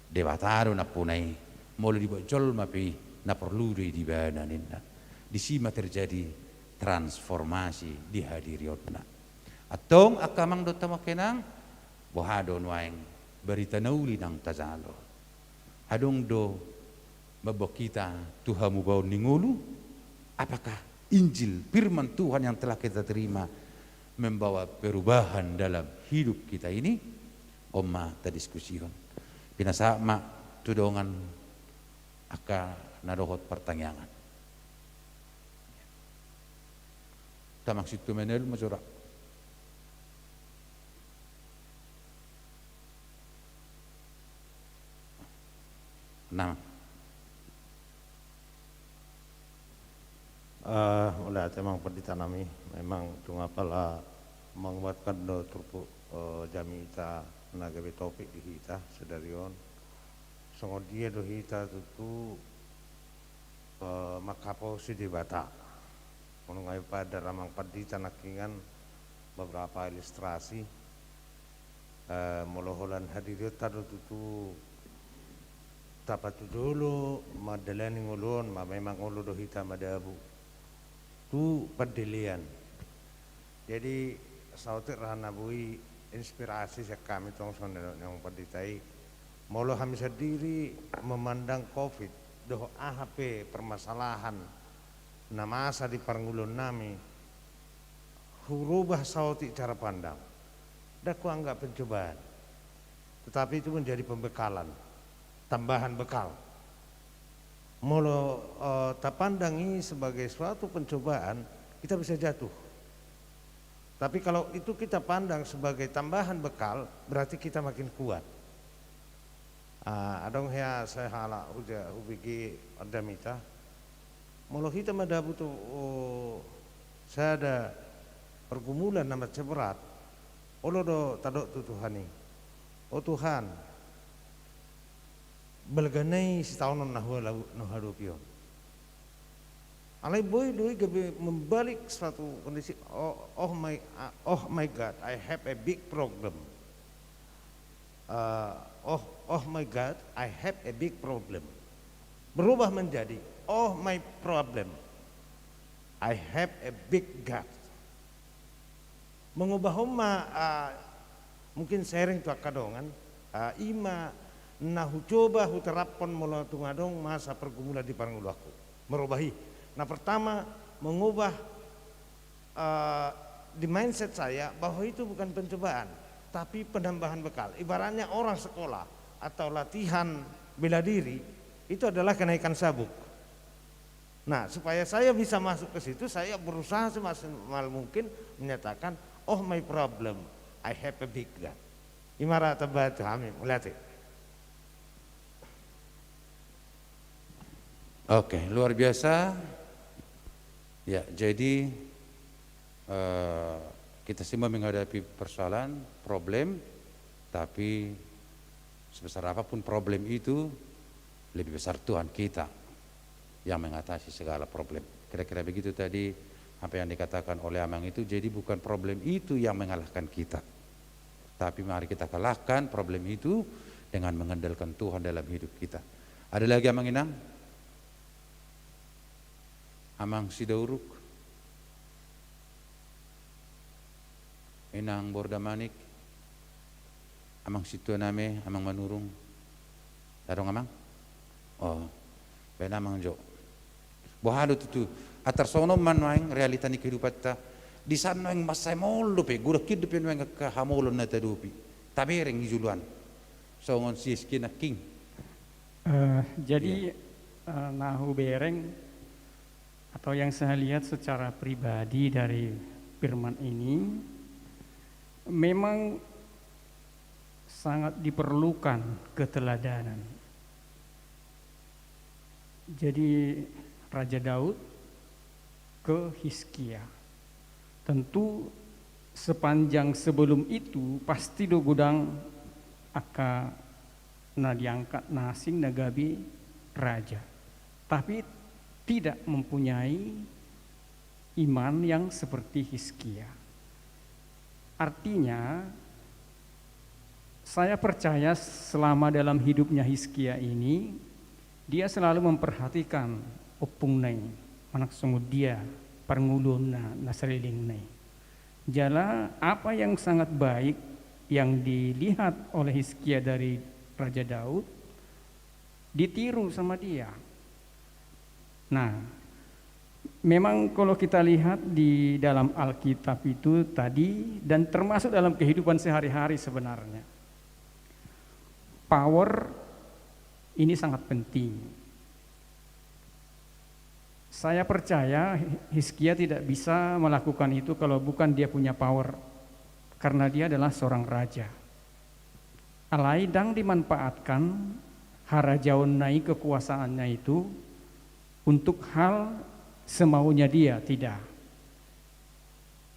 Debata do nampuna i, molo dibuat jolma pe i, na porlu do i di ibana, ninna. Disi ma terjadi transformasi di hadirionna. Antong angka amang dohot hamu angka inang, boha do nuaeng barita na uli naung tajalo? Adong do mamboan hita tu hamubaon ni ngolu? Apakah Injil, firman Tuhan yang telah kita terima, membawa perubahan dalam hidup kita ini? On ma tadiskusihon. Pinasahat ma tu dongan angka na dohot partangiangan. Tamaksud tu menel ma jora. Nah. Eh, mauliate amang pandita nami, memang tung apala manguatkan do turpuk, eh, jamita na gabe topik di hita sadari on. Songon dia do hita tutu, eh, manghaposi Debata. Nunga dipaandar amang pandita nangkiningan beberapa ilustrasi. Eh, molo holan hadirionta do tutu tapatujolo mandalani ngolu on, ma memang olo do hita madabu tu pandelean. Jadi saotik ra na boi inspirasi sian hami tong songon na nidok ni amang pandita i. Molo hami sandiri memandang covid dohot aha pe permasalahan na masa di parngoluon nami, hurubah saotik cara pandang. Ndang huanggap pencobaan, tetapi itu menjadi pembekalan, tambahan bekal. Molo, eh, tapandang i sebagai suatu pencobaan, kita bisa jatuh. Tapi kalau itu kita pandang sebagai tambahan bekal, berarti kita makin kuat. Ah, adong hea sahalak huja hubege on jamita. Molo hita madabu tu, o, sada pergumulan na mansai borat, olo do tadok tu Tuhan i. O Tuhan, balga nai sitaonon na huha-, na huhadopi on. Alai boi do i gabe membalik suatu kondisi, oh, oh my, oh my God, I have a big problem. Eh, oh, oh my God, I have a big problem. Berubah menjadi, oh my problem, I have a big God. Mangubahon ma, eh, mungkin sharing tu angka dongan, eh, i ma na hucoba huteraphon molo tung adong masa pergumulan di parngoluanku. Merubah i. Na pertama, mengubah eh, di mindset saya bahwa itu bukan pencobaan, tapi penambahan bekal. Ibaratnya orang sekolah atau latihan bela diri, itu adalah kenaikan sabuk. Nah, supaya saya bisa masuk ke situ, saya berusaha semaksimal mungkin menyatakan, "Oh, my problem, I have a big God." I ma ra tamba tu hami, mauliate. Oke, luar biasa. Ya, jadi, eh, kita semua menghadapi persoalan, problem, tapi sebesar apapun problem itu, lebih besar Tuhan kita yang mengatasi segala problem. Kira-kira begitu tadi apa yang dikatakan oleh Amang itu, jadi bukan problem itu yang mengalahkan kita. Tapi mari kita kalahkan problem itu dengan mengandalkan Tuhan dalam hidup kita. Ada lagi, Amang Inang? Amang Sidauruk? Inang Bordamanik? Amang Sintua nami, Amang Manurung? Adong, Amang? Oh, baen Amang jo. Boha do tutu, antar songon on ma nuaeng realita ni kehidupanta. Di san nuaeng mansai maol dope, godang hian dope nuaeng angka hamolon na tahadopi. Tabereng di joloan. Songon si Hizkia nangkin. Eh, jadi, iya, eh, na hubereng atau yang saya lihat secara pribadi dari firman ini, memang sangat diperlukan keteladanan. Jadi, Raja Daud ke Hizkia. Tentu, sepanjang sebelum itu, pasti do godang angka na diangkat na asing na gabe raja. Tapi tidak mempunyai iman yang seperti Hizkia. Artinya, saya percaya selama dalam hidupnya Hizkia ini, dia selalu memperhatikan ompungna i, manang songon dia parngoluonna na salelengna i. Jala apa yang sangat baik yang dilihat oleh Hizkia dari Raja Daud, ditiru sama dia. Nah, memang kalau kita lihat di dalam Alkitab itu tadi, dan termasuk dalam kehidupan sehari-hari sebenarnya, power ini sangat penting. Saya percaya Hizkia tidak bisa melakukan itu kalau bukan dia punya power, karena dia adalah seorang raja. Alai ndang dimanfaatkan harajaonna i, kekuasaannya itu, untuk hal semaunya dia, tidak.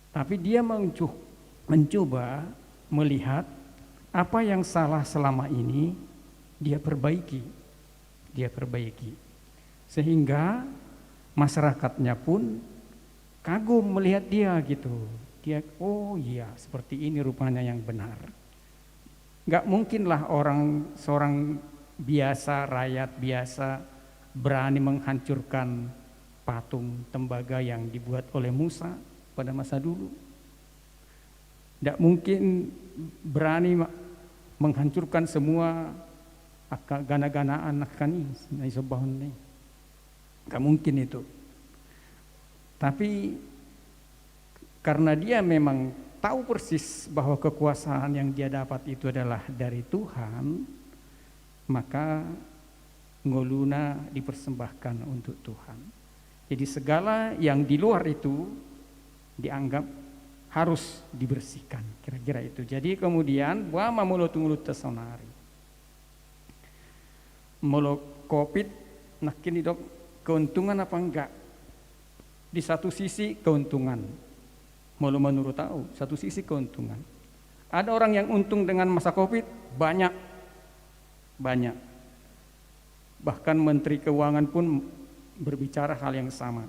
Tapi dia mencu-, mencoba melihat apa yang salah selama ini, dia perbaiki. Dia perbaiki. Sehingga masyarakatnya pun kagum melihat dia gitu. Dia, "Oh iya, seperti ini rupanya yang benar." Nggak mungkinlah orang, seorang biasa, rakyat biasa, berani menghancurkan patung tembaga yang dibuat oleh Musa pada masa dulu. Nggak mungkin berani ma-, menghancurkan semua angka gana-ganaan nangkin i, na disombahon i. Nggak mungkin itu. Tapi karena dia memang tahu persis bahwa kekuasaan yang dia dapat itu adalah dari Tuhan, maka ngoluna dipersembahkan untuk Tuhan. Jadi segala yang di luar itu dianggap harus dibersihkan, kira-kira itu. Jadi kemudian, boha ma molo tu ngolunta saonari? Molo covid, nangkin didok keuntungan apa enggak? Di satu sisi keuntungan. Molo menurut au, satu sisi keuntungan. Ada orang yang untung dengan masa covid, banyak. Banyak. Bahkan Menteri Keuangan pun berbicara hal yang sama.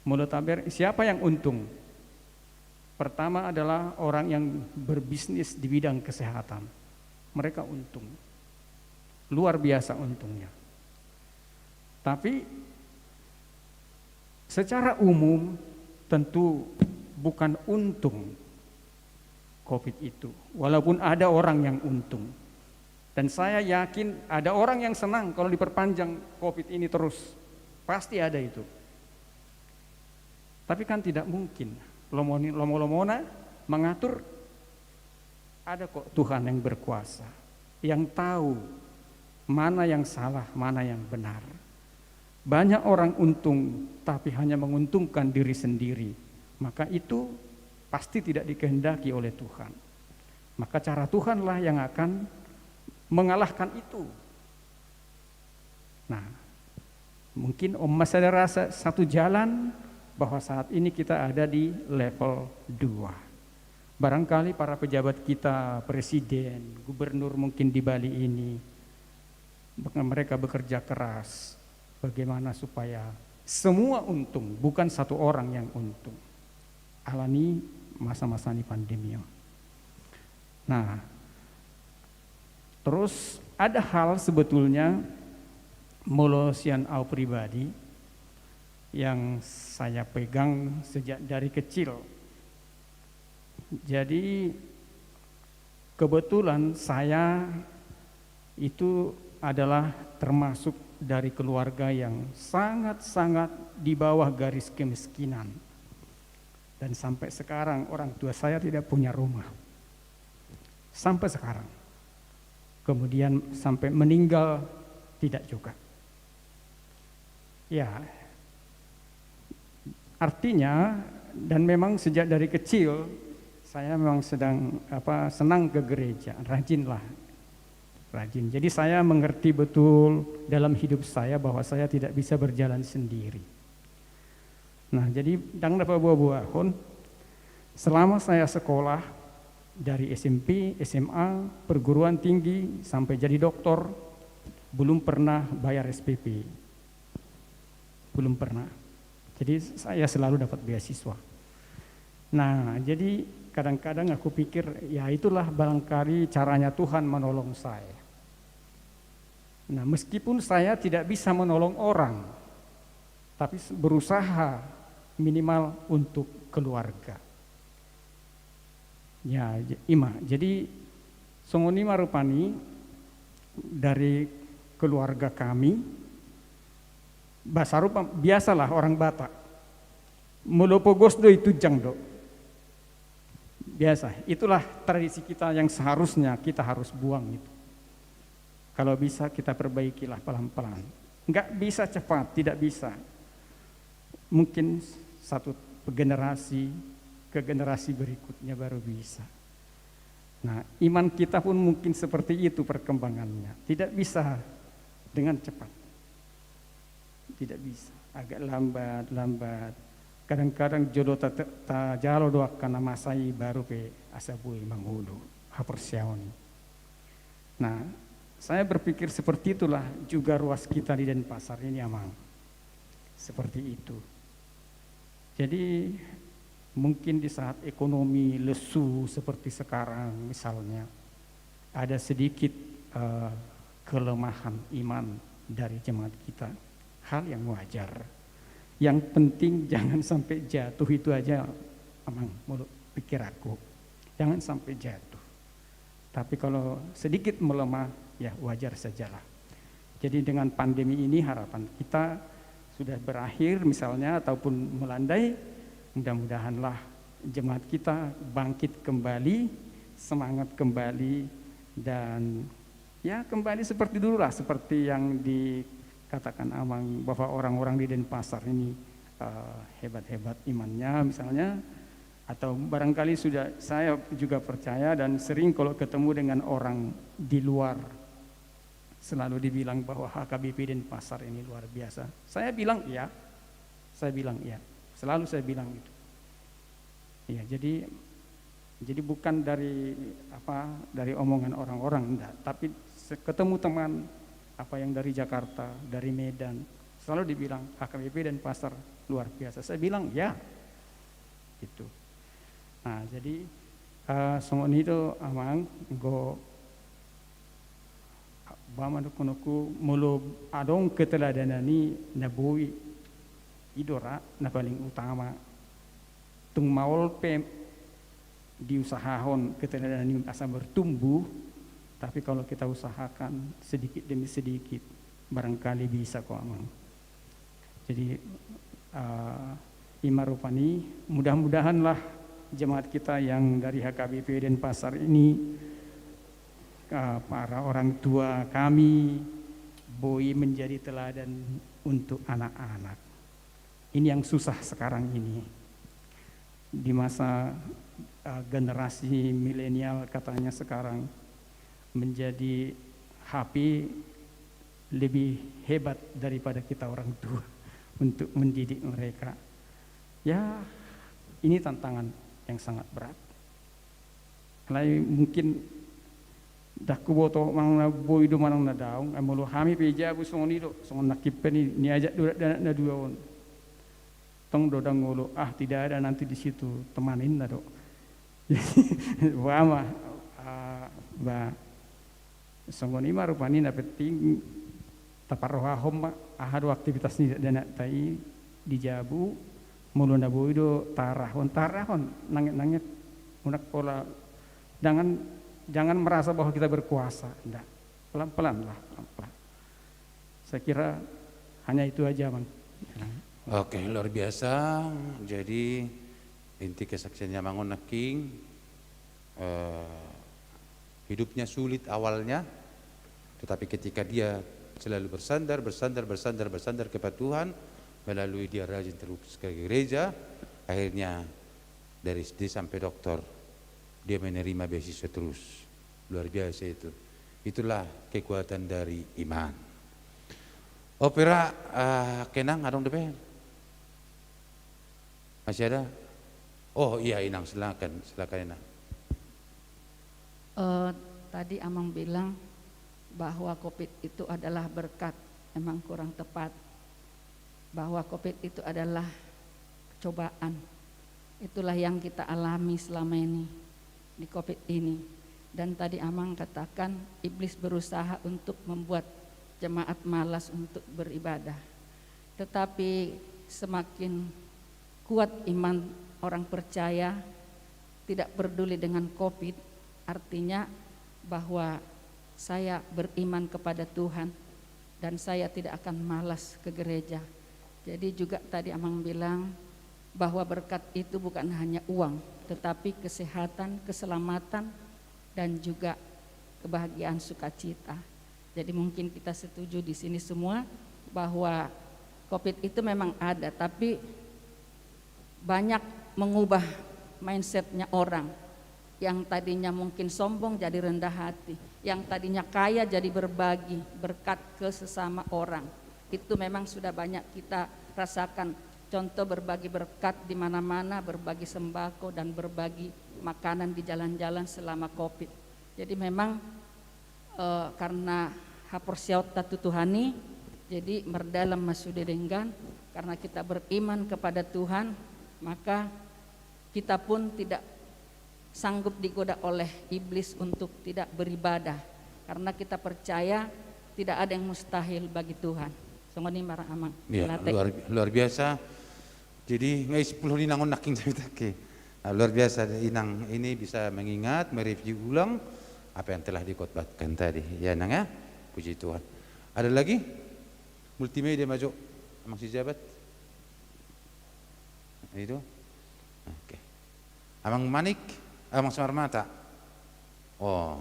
Molo taber, siapa yang untung? Pertama adalah orang yang berbisnis di bidang kesehatan. Mereka untung. Luar biasa untungnya. Tapi secara umum tentu bukan untung covid itu. Walaupun ada orang yang untung. Dan saya yakin ada orang yang senang kalau diperpanjang covid ini terus. Pasti ada itu. Tapi kan tidak mungkin. Lomo-, lomo-lomona mengatur, ada kok Tuhan yang berkuasa, yang tahu mana yang salah, mana yang benar. Banyak orang untung, tapi hanya menguntungkan diri sendiri. Maka itu pasti tidak dikehendaki oleh Tuhan. Maka cara Tuhanlah yang akan mengalahkan itu. Nah, mungkin on ma sada rasa satu jalan bahwa saat ini kita ada di level dua. Barangkali para pejabat kita, presiden, gubernur mungkin di Bali ini, mereka bekerja keras bagaimana supaya semua untung, bukan satu orang yang untung. Alani masa-masa ni pandemi on. Nah, terus ada hal sebetulnya molo sian au pribadi yang saya pegang sejak dari kecil. Jadi kebetulan saya itu adalah termasuk dari keluarga yang sangat-sangat di bawah garis kemiskinan. Dan sampai sekarang orang tua saya tidak punya rumah. Sampai sekarang. Kemudian sampai meninggal tidak juga. Ya, artinya, dan memang sejak dari kecil saya memang sedang, apa, senang ke gereja, rajinlah, rajin. Jadi saya mengerti betul dalam hidup saya bahwa saya tidak bisa berjalan sendiri. Nah, jadi ndang na paboa-boahon, selama saya sekolah dari S M P, S M A, perguruan tinggi, sampai jadi doktor, belum pernah bayar S P P. Belum pernah. Jadi saya selalu dapat beasiswa. Nah, jadi kadang-kadang aku pikir, ya itulah barangkali caranya Tuhan menolong saya. Nah, meskipun saya tidak bisa menolong orang, tapi berusaha minimal untuk keluarga. Ya, ima. Jadi songon i ma rupani dari keluarga kami. Bahasa rupa biasalah orang Batak. Molo pogos do i tunjang do. Biasa, itulah tradisi kita yang seharusnya kita harus buang itu. Kalau bisa kita perbaikilah pelan-pelan. Nggak bisa cepat, tidak bisa. Mungkin satu generasi ke generasi berikutnya baru bisa. Nah, iman kita pun mungkin seperti itu perkembangannya. Tidak bisa dengan cepat. Tidak bisa. Agak lambat, lambat. Kadang-kadang jolo ta-, ta-, tajalo do angka na masa i baru pe asa boi mangolu haporseaon i. Nah, saya berpikir seperti itulah juga ruas kita di Denpasar ini, Amang. Seperti itu. Jadi, mungkin di saat ekonomi lesu seperti sekarang misalnya, ada sedikit, eh, kelemahan iman dari jemaat kita. Hal yang wajar. Yang penting jangan sampai jatuh, itu aja, Amang, menurut pikir aku. Jangan sampai jatuh. Tapi kalau sedikit melemah, ya wajar sajalah. Jadi dengan pandemi ini harapan kita sudah berakhir misalnya ataupun melandai, mudah-mudahanlah jemaat kita bangkit kembali, semangat kembali, dan ya kembali seperti dulu lah, seperti yang dikatakan Amang bahwa orang-orang di Denpasar ini, eh, hebat-hebat imannya misalnya, atau barangkali sudah, saya juga percaya dan sering kalau ketemu dengan orang di luar, selalu dibilang bahwa H K B P Denpasar ini luar biasa. Saya bilang, iya. Saya bilang, "Iya." Selalu saya bilang gitu. Iya, jadi, jadi bukan dari, apa, dari omongan orang-orang, enggak. Tapi se-, ketemu teman, apa yang dari Jakarta, dari Medan, selalu dibilang, "H K B P Denpasar luar biasa." Saya bilang, "Ya." Gitu. Nah, jadi, eh, songon i do, Amang, anggo ba mandokhononku, molo adong keteladanan i na boi, i do ra na paling utama. Tung maol pe diusahahon keteladanan i asa bertumbuh, tapi kalau kita usahakan sedikit demi sedikit, barangkali bisa kok, Amang. Jadi, eh, i ma rupani, mudah-mudahanlah jemaat kita yang dari H K B P Denpasar ini, eh, para orang tua kami, boi menjadi teladan untuk anak-anak. Ini yang susah sekarang ini. Di masa, eh, generasi milenial katanya sekarang, menjadi H P lebih hebat daripada kita orang tua untuk mendidik mereka. Ya, ini tantangan yang sangat berat. Alai mungkin ndang huboto manang na boi do manang na daong, ai molo hami pe di jabu songon i do, songon nangkin pe ni, niajak do dakdanak na dua on. Tong do ndang olo, ah, tidak ada nanti di situ teman, ninna do. Ba ma, ah, ba. Songon i ma rupani, na penting taparrohahon ma aha do aktivitas ni dakdanakta i di jabu, molo na boi do taarahon, taarahon, nanget-nanget, unang pola, jangan, jangan merasa bahwa kita berkuasa, ndak. Pelan-pelan lah, pelan-pelan. Saya kira hanya itu aja, Bang. Oke, luar biasa. Jadi, inti kesaksiannya Amang on nangkin, eh, hidupnya sulit awalnya, tetapi ketika dia selalu bersandar, bersandar, bersandar, bersandar kepada Tuhan, melalui dia rajin terus ke gereja, akhirnya dari S D sampai doktor, dia menerima beasiswa terus. Luar biasa itu. Itulah kekuatan dari iman. Opera, eh, Kenang, adong dope? Masih ada? Oh iya, Inang, silakan, silakan, Inang. Eh, tadi Amang bilang bahwa covid itu adalah berkat. Emang kurang tepat. Bahwa covid itu adalah cobaan. Itulah yang kita alami selama ini, di covid ini. Dan tadi Amang katakan, iblis berusaha untuk membuat jemaat malas untuk beribadah. Tetapi semakin kuat iman orang percaya, tidak peduli dengan covid, artinya bahwa saya beriman kepada Tuhan dan saya tidak akan malas ke gereja. Jadi juga tadi Amang bilang bahwa berkat itu bukan hanya uang, tetapi kesehatan, keselamatan, dan juga kebahagiaan sukacita. Jadi mungkin kita setuju di sini semua bahwa covid itu memang ada, tapi banyak mengubah mindsetnya orang. Yang tadinya mungkin sombong jadi rendah hati, yang tadinya kaya jadi berbagi berkat ke sesama orang. Itu memang sudah banyak kita rasakan. Contoh berbagi berkat di mana-mana, berbagi sembako dan berbagi makanan di jalan-jalan selama covid. Jadi memang eh, karena haporseaonta tu Tuhan i, jadi mardalan ma sude denggan, karena kita beriman kepada Tuhan, maka kita pun tidak sanggup digoda oleh iblis untuk tidak beribadah, karena kita percaya tidak ada yang mustahil bagi Tuhan. Songon i ma ra, Amang. Iya, luar, luar biasa. Jadi, nga isi pulon Inang on nangkin jamita ke. Nah, luar biasa, Inang ini bisa mengingat, mereview ulang apa yang telah dikhotbahkan tadi. Ya, Nang, ya? Puji Tuhan. Ada lagi? Multimedia maju. Amang Sijabat? Itu? Oke. Amang Manik? Amang Samarmata? Oh.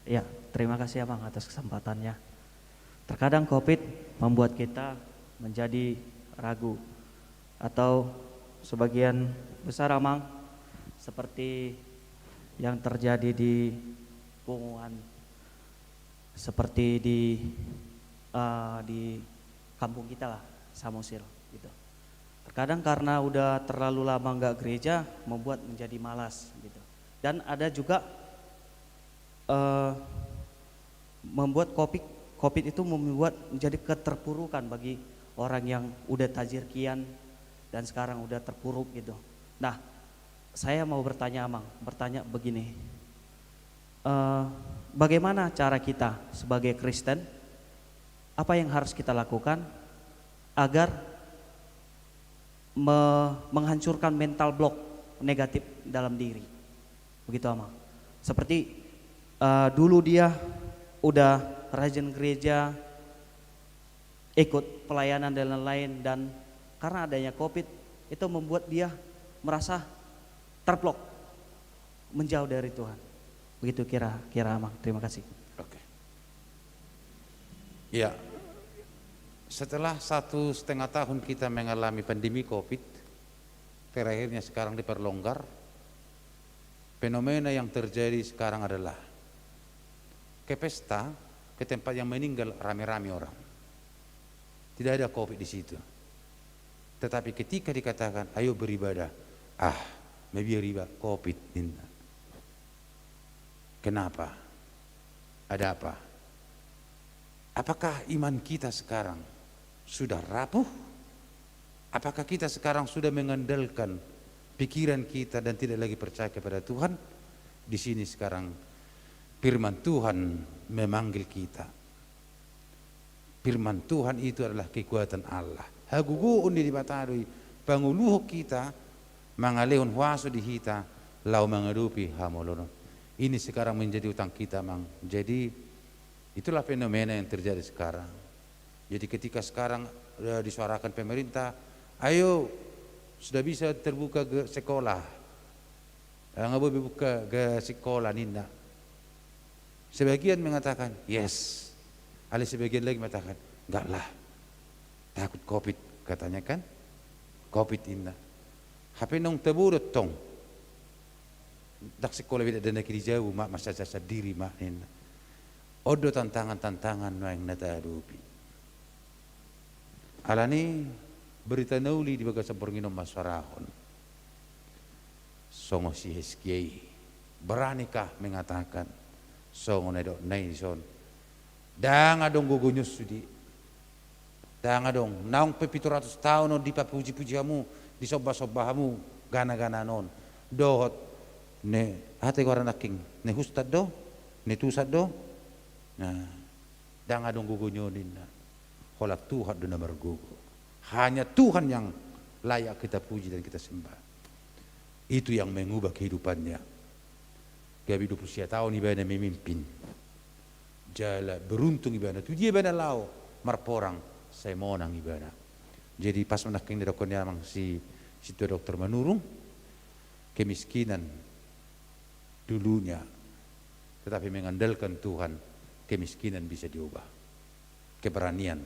Ya, terima kasih, Amang, atas kesempatannya. Terkadang covid membuat kita menjadi ragu, atau sebagian besar, Amang, seperti yang terjadi di punguan seperti di, eh, di kampung kita lah, Samosir, gitu. Terkadang karena udah terlalu lama nggak gereja, membuat menjadi malas, gitu. Dan ada juga, eh, membuat covid, covid itu membuat menjadi keterpurukan bagi orang yang udah tajir kian dan sekarang udah terpuruk, gitu. Nah, saya mau bertanya, Amang, bertanya begini. Eh, bagaimana cara kita sebagai Kristen, apa yang harus kita lakukan agar me-, menghancurkan mental block negatif dalam diri? Begitu, Amang. Seperti, eh, dulu dia udah rajin gereja, ikut pelayanan dan lain-lain, dan karena adanya covid, itu membuat dia merasa terblok, menjauh dari Tuhan. Begitu kira-kira, Amang. Terima kasih. Oke. Ya, setelah satu setengah tahun kita mengalami pandemi covid, terakhirnya sekarang diperlonggar, fenomena yang terjadi sekarang adalah ke pesta, ke tempat yang meninggal, rame-rame orang. Tidak ada covid di situ. Tetapi ketika dikatakan, "Ayo beribadah," "Ah, mabiar iba, covid," ninna. Kenapa? Ada apa? Apakah iman kita sekarang sudah rapuh? Apakah kita sekarang sudah mengandalkan pikiran kita dan tidak lagi percaya kepada Tuhan? Di sini sekarang firman Tuhan memanggil kita. Firman Tuhan itu adalah kekuatan Allah. Hagogoon ni Debata do i, pangoluhon hita, mangalehon huaso di hita, laho mangadopi hamaolon on. Ini sekarang menjadi utang kita, Amang. Jadi, itulah fenomena yang terjadi sekarang. Jadi, ketika sekarang, eh, disuarakan pemerintah, "Ayo, sudah bisa terbuka ge-, sekolah. Eh, nga boi be buka ge-, sekolah," ninna. Sebagian mengatakan, "Yes." Alai sebagian lagi mengatakan, "Enggak lah. Takut covid," katanya kan. "Covid," ninna. Hape naung tabo do tong. Ndang sikola be dakdanak i di jabu, ma, mansai sandiri ma, ninna. On do tantangan-tantangan nuaeng na tahadopi. Alani berita na uli di bagasan borngin on masuarahon. Songon si Hizkia i, beranikah mengatakan songon na nidokna i dison? Ndang adong gogo ni on sude. Ndang adong, naung pe pitu ratus taon on dipapuji-puji hamu, disombah-sombah hamu, gana-gana on. Dohot, ne, aha do goarna nangkin, ne hustad do, ne tusad do. Nah, ndang adong gogo ni on ninna. Holan Tuhan do na margogo. Hanya Tuhan yang layak kita puji dan kita sembah. Itu yang mengubah kehidupannya. Gabe dua puluh sia taon ibana memimpin. Jala beruntung ibana, tu dia ibana laho marporang, sai monang ibana. Jadi pas ma nangkin didokkon ni amang si, si tua dokter Manurung, kemiskinan dulunya, tetapi mengandalkan Tuhan, kemiskinan bisa diubah. Keberanian.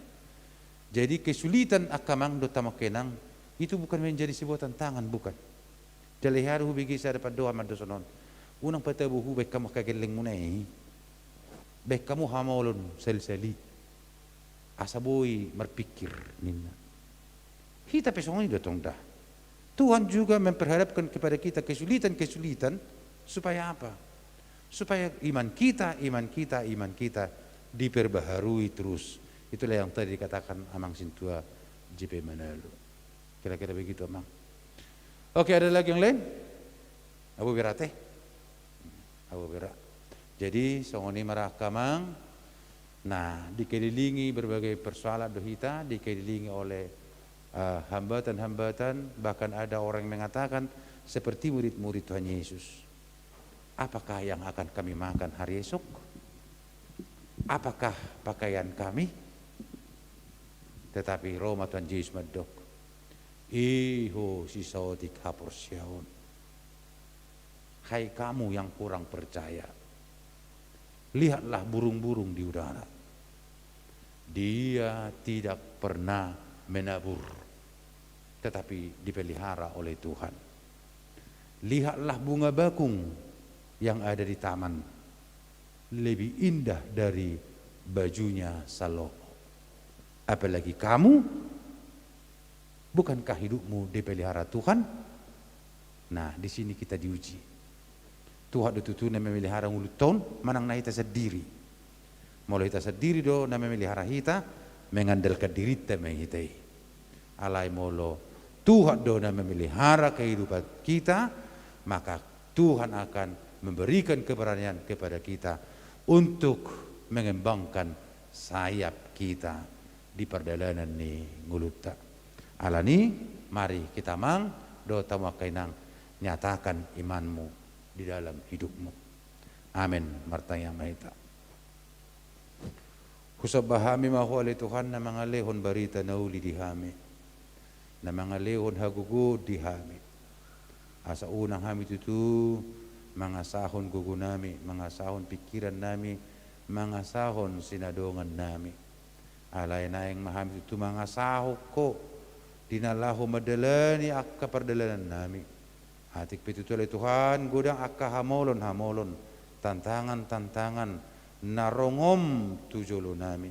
Jadi kesulitan angka amang dohot hamu angka inang, itu bukan menjadi sebuah tantangan, bukan. Jala hea do hubege sada pandohan mandoshon on. Unang patabo hu baen hamu angka gellengmuna i. Baen hamu hamaolon salisali. Asa boi marpikir ninna. Hita pe songon i do tong da. Tuhan juga memperhadapkan kepada kita kesulitan-kesulitan supaya apa? Supaya iman kita, iman kita, iman kita diperbaharui terus. Itulah yang tadi dikatakan amang sintua J P Manalo. Kira-kira begitu, Amang. Oke, ada lagi yang lain? Abu berat, eh? Abu berat. Jadi, songon i ma ra angka amang. Nah, dikelilingi berbagai persoalan do hita, dikelilingi oleh, eh, hambatan-hambatan, bahkan ada orang yang mengatakan seperti murid-murid Tuhan Yesus. Apakah yang akan kami makan hari esok? Apakah pakaian kami? Tetapi ro ma Tuhan Jesus mandok, "I ho sisaotik haporseaon. Hai kamu yang kurang percaya, lihatlah burung-burung di udara. Dia tidak pernah menabur, tetapi dipelihara oleh Tuhan. Lihatlah bunga bakung yang ada di taman, lebih indah dari bajunya Salomo. Apalagi kamu, bukankah hidupmu dipelihara Tuhan? Nah, di sini kita diuji. Tuhan do tutu na memelihara ngolunta on, manang na hita sandiri? Molo hita sandiri do na memelihara hita, mengandalkan dirinta ma hita i. Alai molo Tuhan do na memelihara kehidupan kita, maka Tuhan akan memberikan keberanian kepada kita untuk mengembangkan sayap kita di pardalanan ni ngolunta. Alani, mari hita amang dohot hamu angka inang, nyatakan imanmu di dalam hidupmu. Amen. Martangiang ma hita. Husomba hami ma Ho ale Tuhan, na mangalehon barita na uli di hami, na mangalehon hagogoon di hami. Asa unang hami tutu mangasahon gogonami, mangasahon pingkirannami, mangasahon sinadongannami. Alai naeng ma hami tutu mangasahon Ho di na laho mandalani angka pardalanannami. Atik pe tutu ale Tuhan, godang angka hamolon-hamolon, tantangan-tantangan na rongom tu jolonami.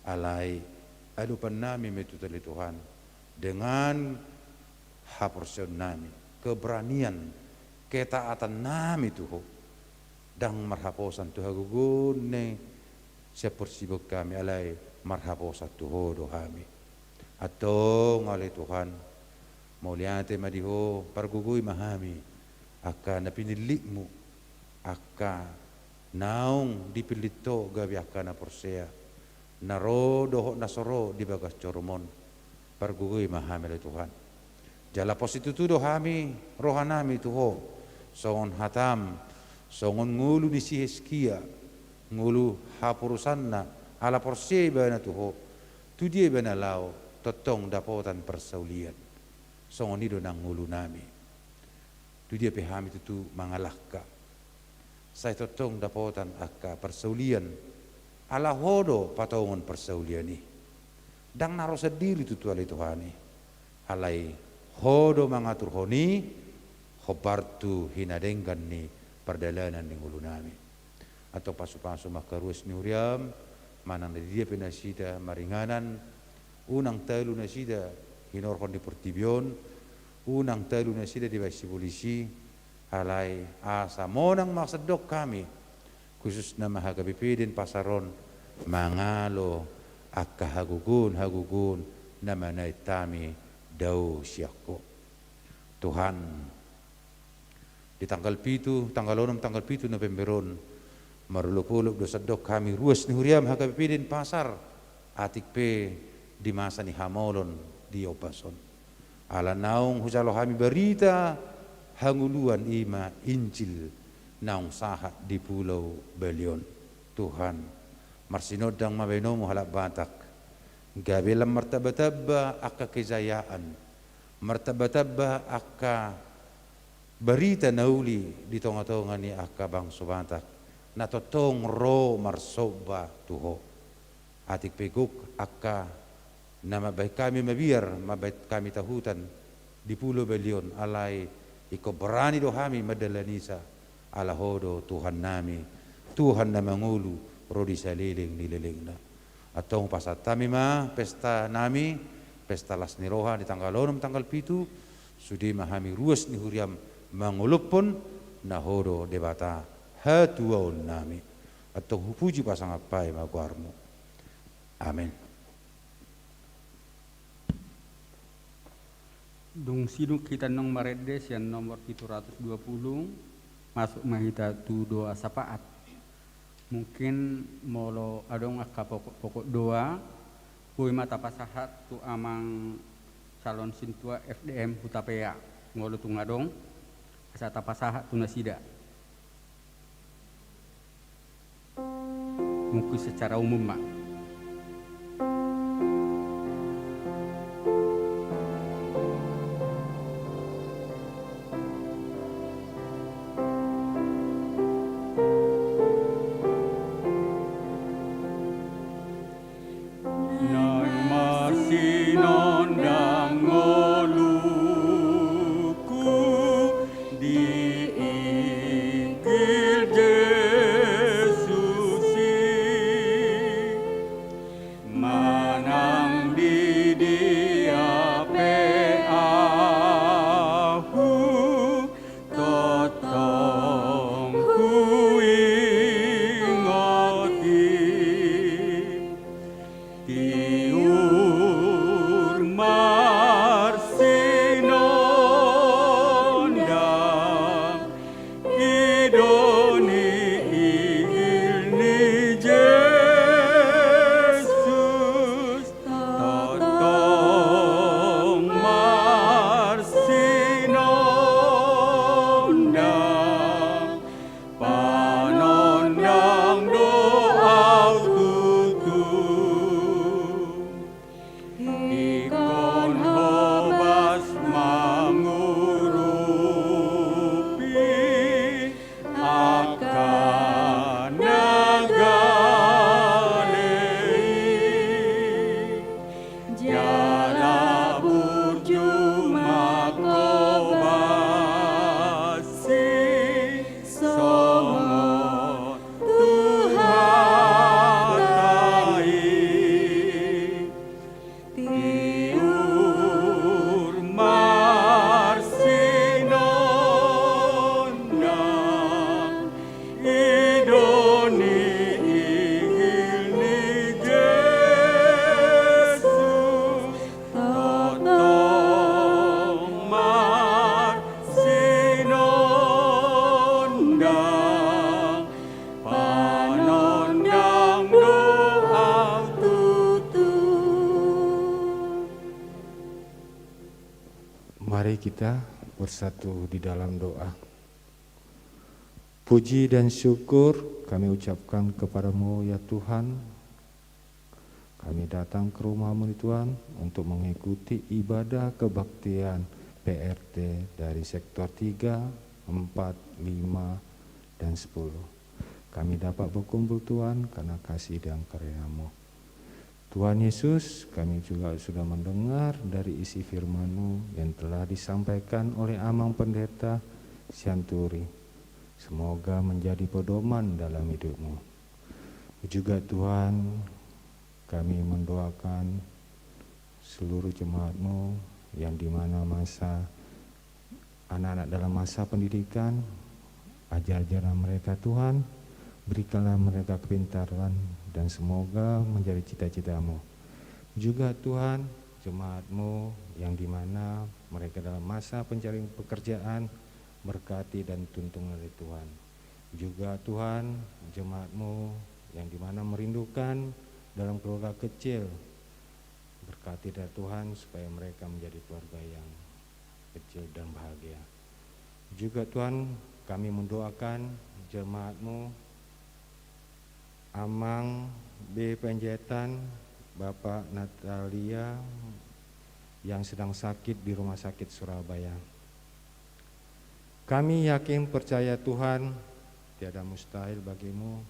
Alai adopannami ma i tutu ale Tuhan, dengan haporseaonnami, keberanian, ketaatannami tu Ho. Ndang marhaposan tu hagogoon ni sian portibi on hami, alai marhaposan tu Ho do hami. Antong ale Tuhan, mauliate ma di Ho, pargogoi ma hami angka na pinillitmu, angka naung dipillit Ho gabe angka na porsea, na ro dohot na so ro di bagas jorumon. Pargogoi ma hami ale Tuhan. Jala pos situtu do hami rohanami tu Ho, songon hatam, songon ngolu ni si Hizkia, ngolu haporusanna, ala porsea ibana tu Ho, tu dia ibana laho, tongtong dapotan parsaulian. Songon i do nang ngolunami. Tu dia pe hami tutu mangalangka, sai tongtong dapotan angka parsaulian, ala Ho do patongon parsaulian i. Ndang na ro sandiri tutu ale Tuhan i, alai Ho do mangaturhon i, hombar tu hinadenggan ni pardalanan ni ngolunami. Antong pasupasu ma angka ruas ni huriam, manang na di dia pe nasida maringanan, unang talu nasida hinorhon di portibi on, unang talu nasida dibahen sibolis i, alai asa monang ma sandok hami, khususna ma H K B P Denpasar on, mangalo angka hagogoon-hagogoon na manaek hami dao sian Ho. Tuhan, di tanggal pitu, tanggal onom, tanggal pitu November on, marolopolop do sandok hami ruas ni huriam H K B P Denpasar, atik pe di masa ni hamolon di ombas on. Ala naung hujalo hami barita hangoluan, i ma Injil naung sahat di Pulau Bali on. Tuhan, marsinondang ma bahenonmu halak Batak, gabe lam martambatamba angka kejayaan, martambatamba angka barita na uli di tongatonga ni angka bangso Batak, na tongtong ro marsomba tu Ho. Atik pe gok angka na mambahen hami mabiar, mambahen hami tahutan di Pulau Bali on, alai ingkon barani do hami mandalanisa, ala Ho do Tuhannami, Tuhan na mangolu ro di saleleng ni lelengna. Antong pasahat hami ma pestanami, pesta las ni roha di tanggal onom, tanggal pitu, sude ma hami ruas ni huriam mangolophon, na Ho do Debata hatuaonnami. Antong hupuji, hupasangampai ma goarmu. Amen. Dung sidung hita annon marende sian nomor pitu ratus dua puluh, masuk ma hita tu doa sapaat. Mungkin molo adong angka pokok-pokok doa, boi ma tapasahat tu amang calon sintua F D M Hutapea, molo tung adong, asa tapasahat tu nasida. Mungkin secara umum ma. Naeng marsinondang ngolungku di Injil Jesus i. Tiur marsinondang, i do ni ihil ni Jesus, tongtong marsinondang, panondang do au tutu. Ingkon hobas mangurupi angka na gale i, jala burju manghobasi songon tu hata i. Tiur marsinondang, i do ni ihil ni Jesus, tongtong marsinondang, panondang do au tutu. Mari kita bersatu di dalam doa. Puji dan syukur kami ucapkan kepada-Mu, ya Tuhan. Kami datang ke rumah-Mu, Tuhan, untuk mengikuti ibadah kebaktian P R T dari sektor tiga, empat, lima, dan sepuluh. Kami dapat berkumpul, Tuhan, karena kasih dan karunia-Mu. Tuhan Yesus, kami juga sudah mendengar dari isi firman-Mu yang telah disampaikan oleh Amang Pendeta Sianturi. Semoga menjadi pedoman dalam hidup-Mu. Juga Tuhan, kami mendoakan seluruh jemaat-Mu yang di mana masa anak-anak dalam masa pendidikan, ajar-ajarlah mereka Tuhan, berikanlah mereka kepintaran, dan semoga menjadi cita-cita-Mu. Juga Tuhan, jemaat-Mu yang di mana mereka dalam masa pencarian pekerjaan, berkati dan tuntunlah Tuhan. Juga Tuhan, jemaat-Mu yang di mana merindukan dalam keluarga kecil, berkati dah Tuhan supaya mereka menjadi keluarga yang kecil dan bahagia. Juga Tuhan, kami mendoakan jemaat-Mu, Amang B Panjaitan, Bapak Natalia yang sedang sakit di rumah sakit Surabaya. Kami yakin percaya Tuhan, tiada mustahil bagi-Mu.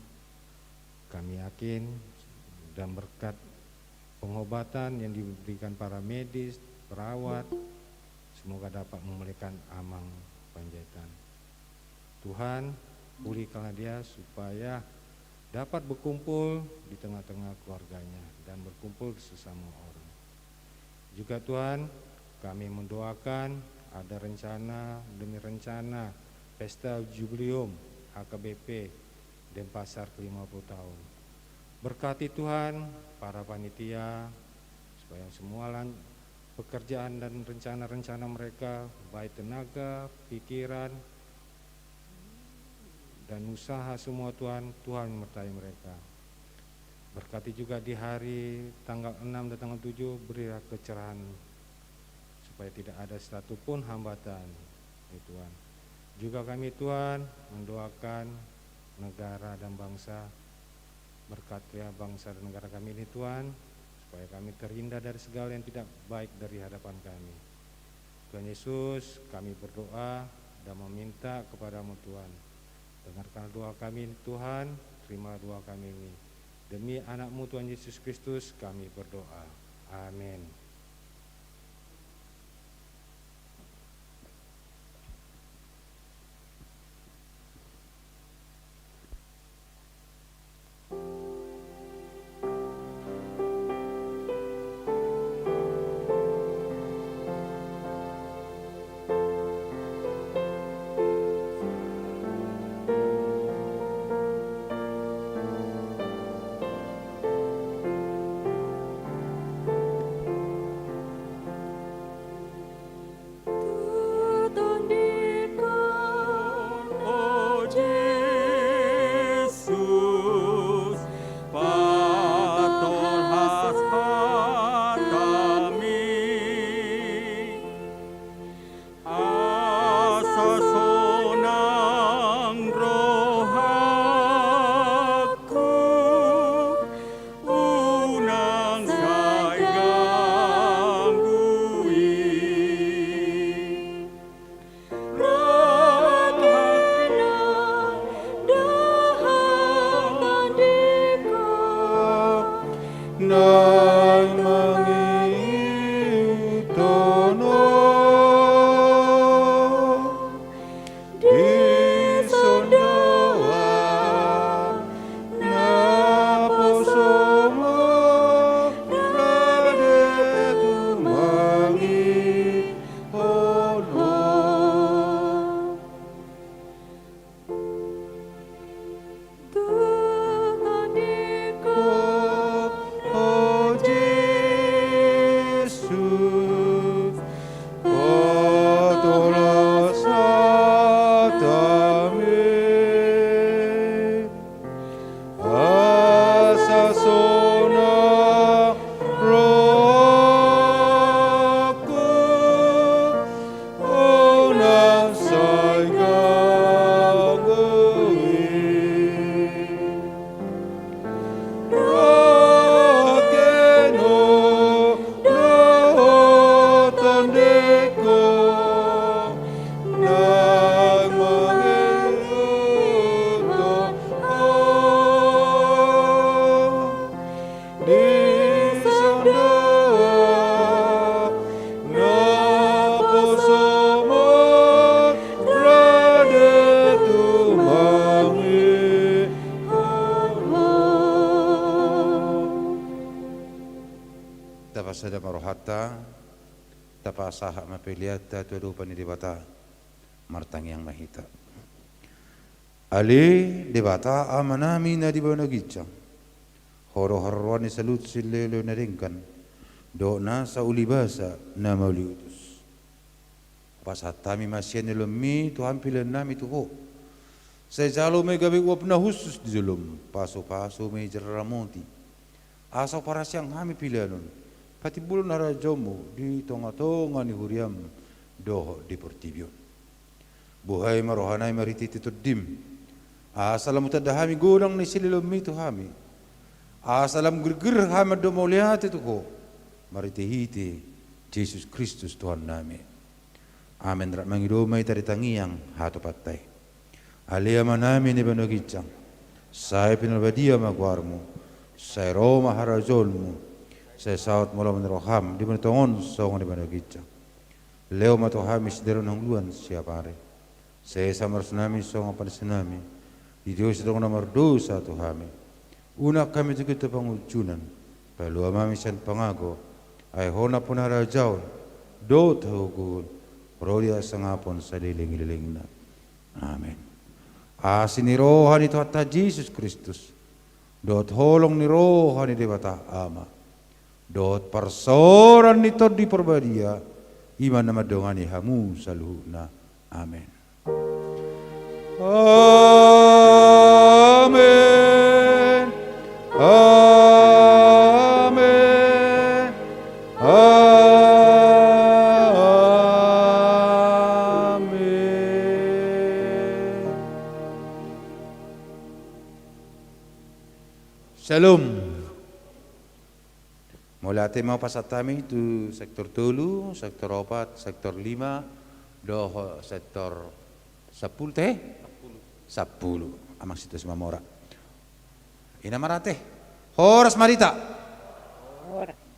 Kami yakin dan berkat pengobatan yang diberikan para medis, perawat, semoga dapat memulihkan Amang Panjaitan. Tuhan, pulihkanlah dia supaya dapat berkumpul di tengah-tengah keluarganya dan berkumpul sesama orang. Juga Tuhan, kami mendoakan ada rencana demi rencana pesta jubileum H K B P Denpasar ke lima puluh tahun. Berkati Tuhan para panitia, supaya semua lan-, pekerjaan dan rencana-rencana mereka, baik tenaga, pikiran, dan usaha semua Tuhan, Tuhan menyertai mereka. Berkati juga di hari tanggal enam dan tanggal tujuh, berilah kecerahan supaya tidak ada satu pun hambatan, ya Tuhan. Juga kami, Tuhan, mendoakan negara dan bangsa. Berkatilah bangsa dan negara kami ini, Tuhan, supaya kami terhindar dari segala yang tidak baik dari hadapan kami. Tuhan Yesus, kami berdoa dan meminta kepada-Mu, Tuhan. Dengarkan doa kami ini, Tuhan, terima doa kami ini. Demi Anak-Mu, Tuhan Yesus Kristus, kami berdoa. Amin. Tapasada ma rohanta, tapasahat ma peleanta tu adopan ni Debata. Martangiang ma hita. Ale Debata Amanami na di banua ginjang, Ho do haroroan ni saluhut silehilehon na denggan dohot nasa ulibasa na mauliutus. Pasahat hami ma sian ni loanMi tu hami peleannami tu Ho. Sai jalo ma i gabe uap na hushus di jolom, pasupasu ma i jala ramoti, asa huparasiang hami pelean on patimbulhon harajaonMu di tongatonga ni huriaM dohot di portibi on. Buhai ma rohanami marhitehite TondiM, asa lam hutanda hami godang ni silehilehonMi tu hami, asa lam girgir hami mandok mauliate tu Ho, marhitehite Jesus Kristus Tuhannami. Amen. Rap mangido ma hita di tangiang hatopanta i. Ale Amanami na di banua ginjang, sai pinarbadia ma goarMu, sai ro ma harajaonMu, sai saut ma lomo ni rohaM di banua tonga on songon na di banua ginjang. Lehon ma tu hami sadari on hangoluan siapari. Sesa ma dosanami songon panesanami di dosa ni angka na mardosa tu hami. Unang hami togihon tu pangunjunan, palua ma hami sian pangago, ai Ho nampuna harajaon dohot hagogoon ro di hasangapon saleleng ni lelengna. Amen. Asi ni roha ni Tuhanta Jesus Kristus, dohot holong ni roha ni Debata Ama, dohot parsaoran ni Tondi Parbadia, i ma na mandongani hamu saluhutna. Amen. Amen. Amen. Amen. Syalom. Mauliate ma hupasahat hami tu sektor tolu, sektor opat, sektor lima, dohot sektor sampulu, te? Sampulu. Amang Sintua Simamora. Ina marate. Horas ma di hita. Horas.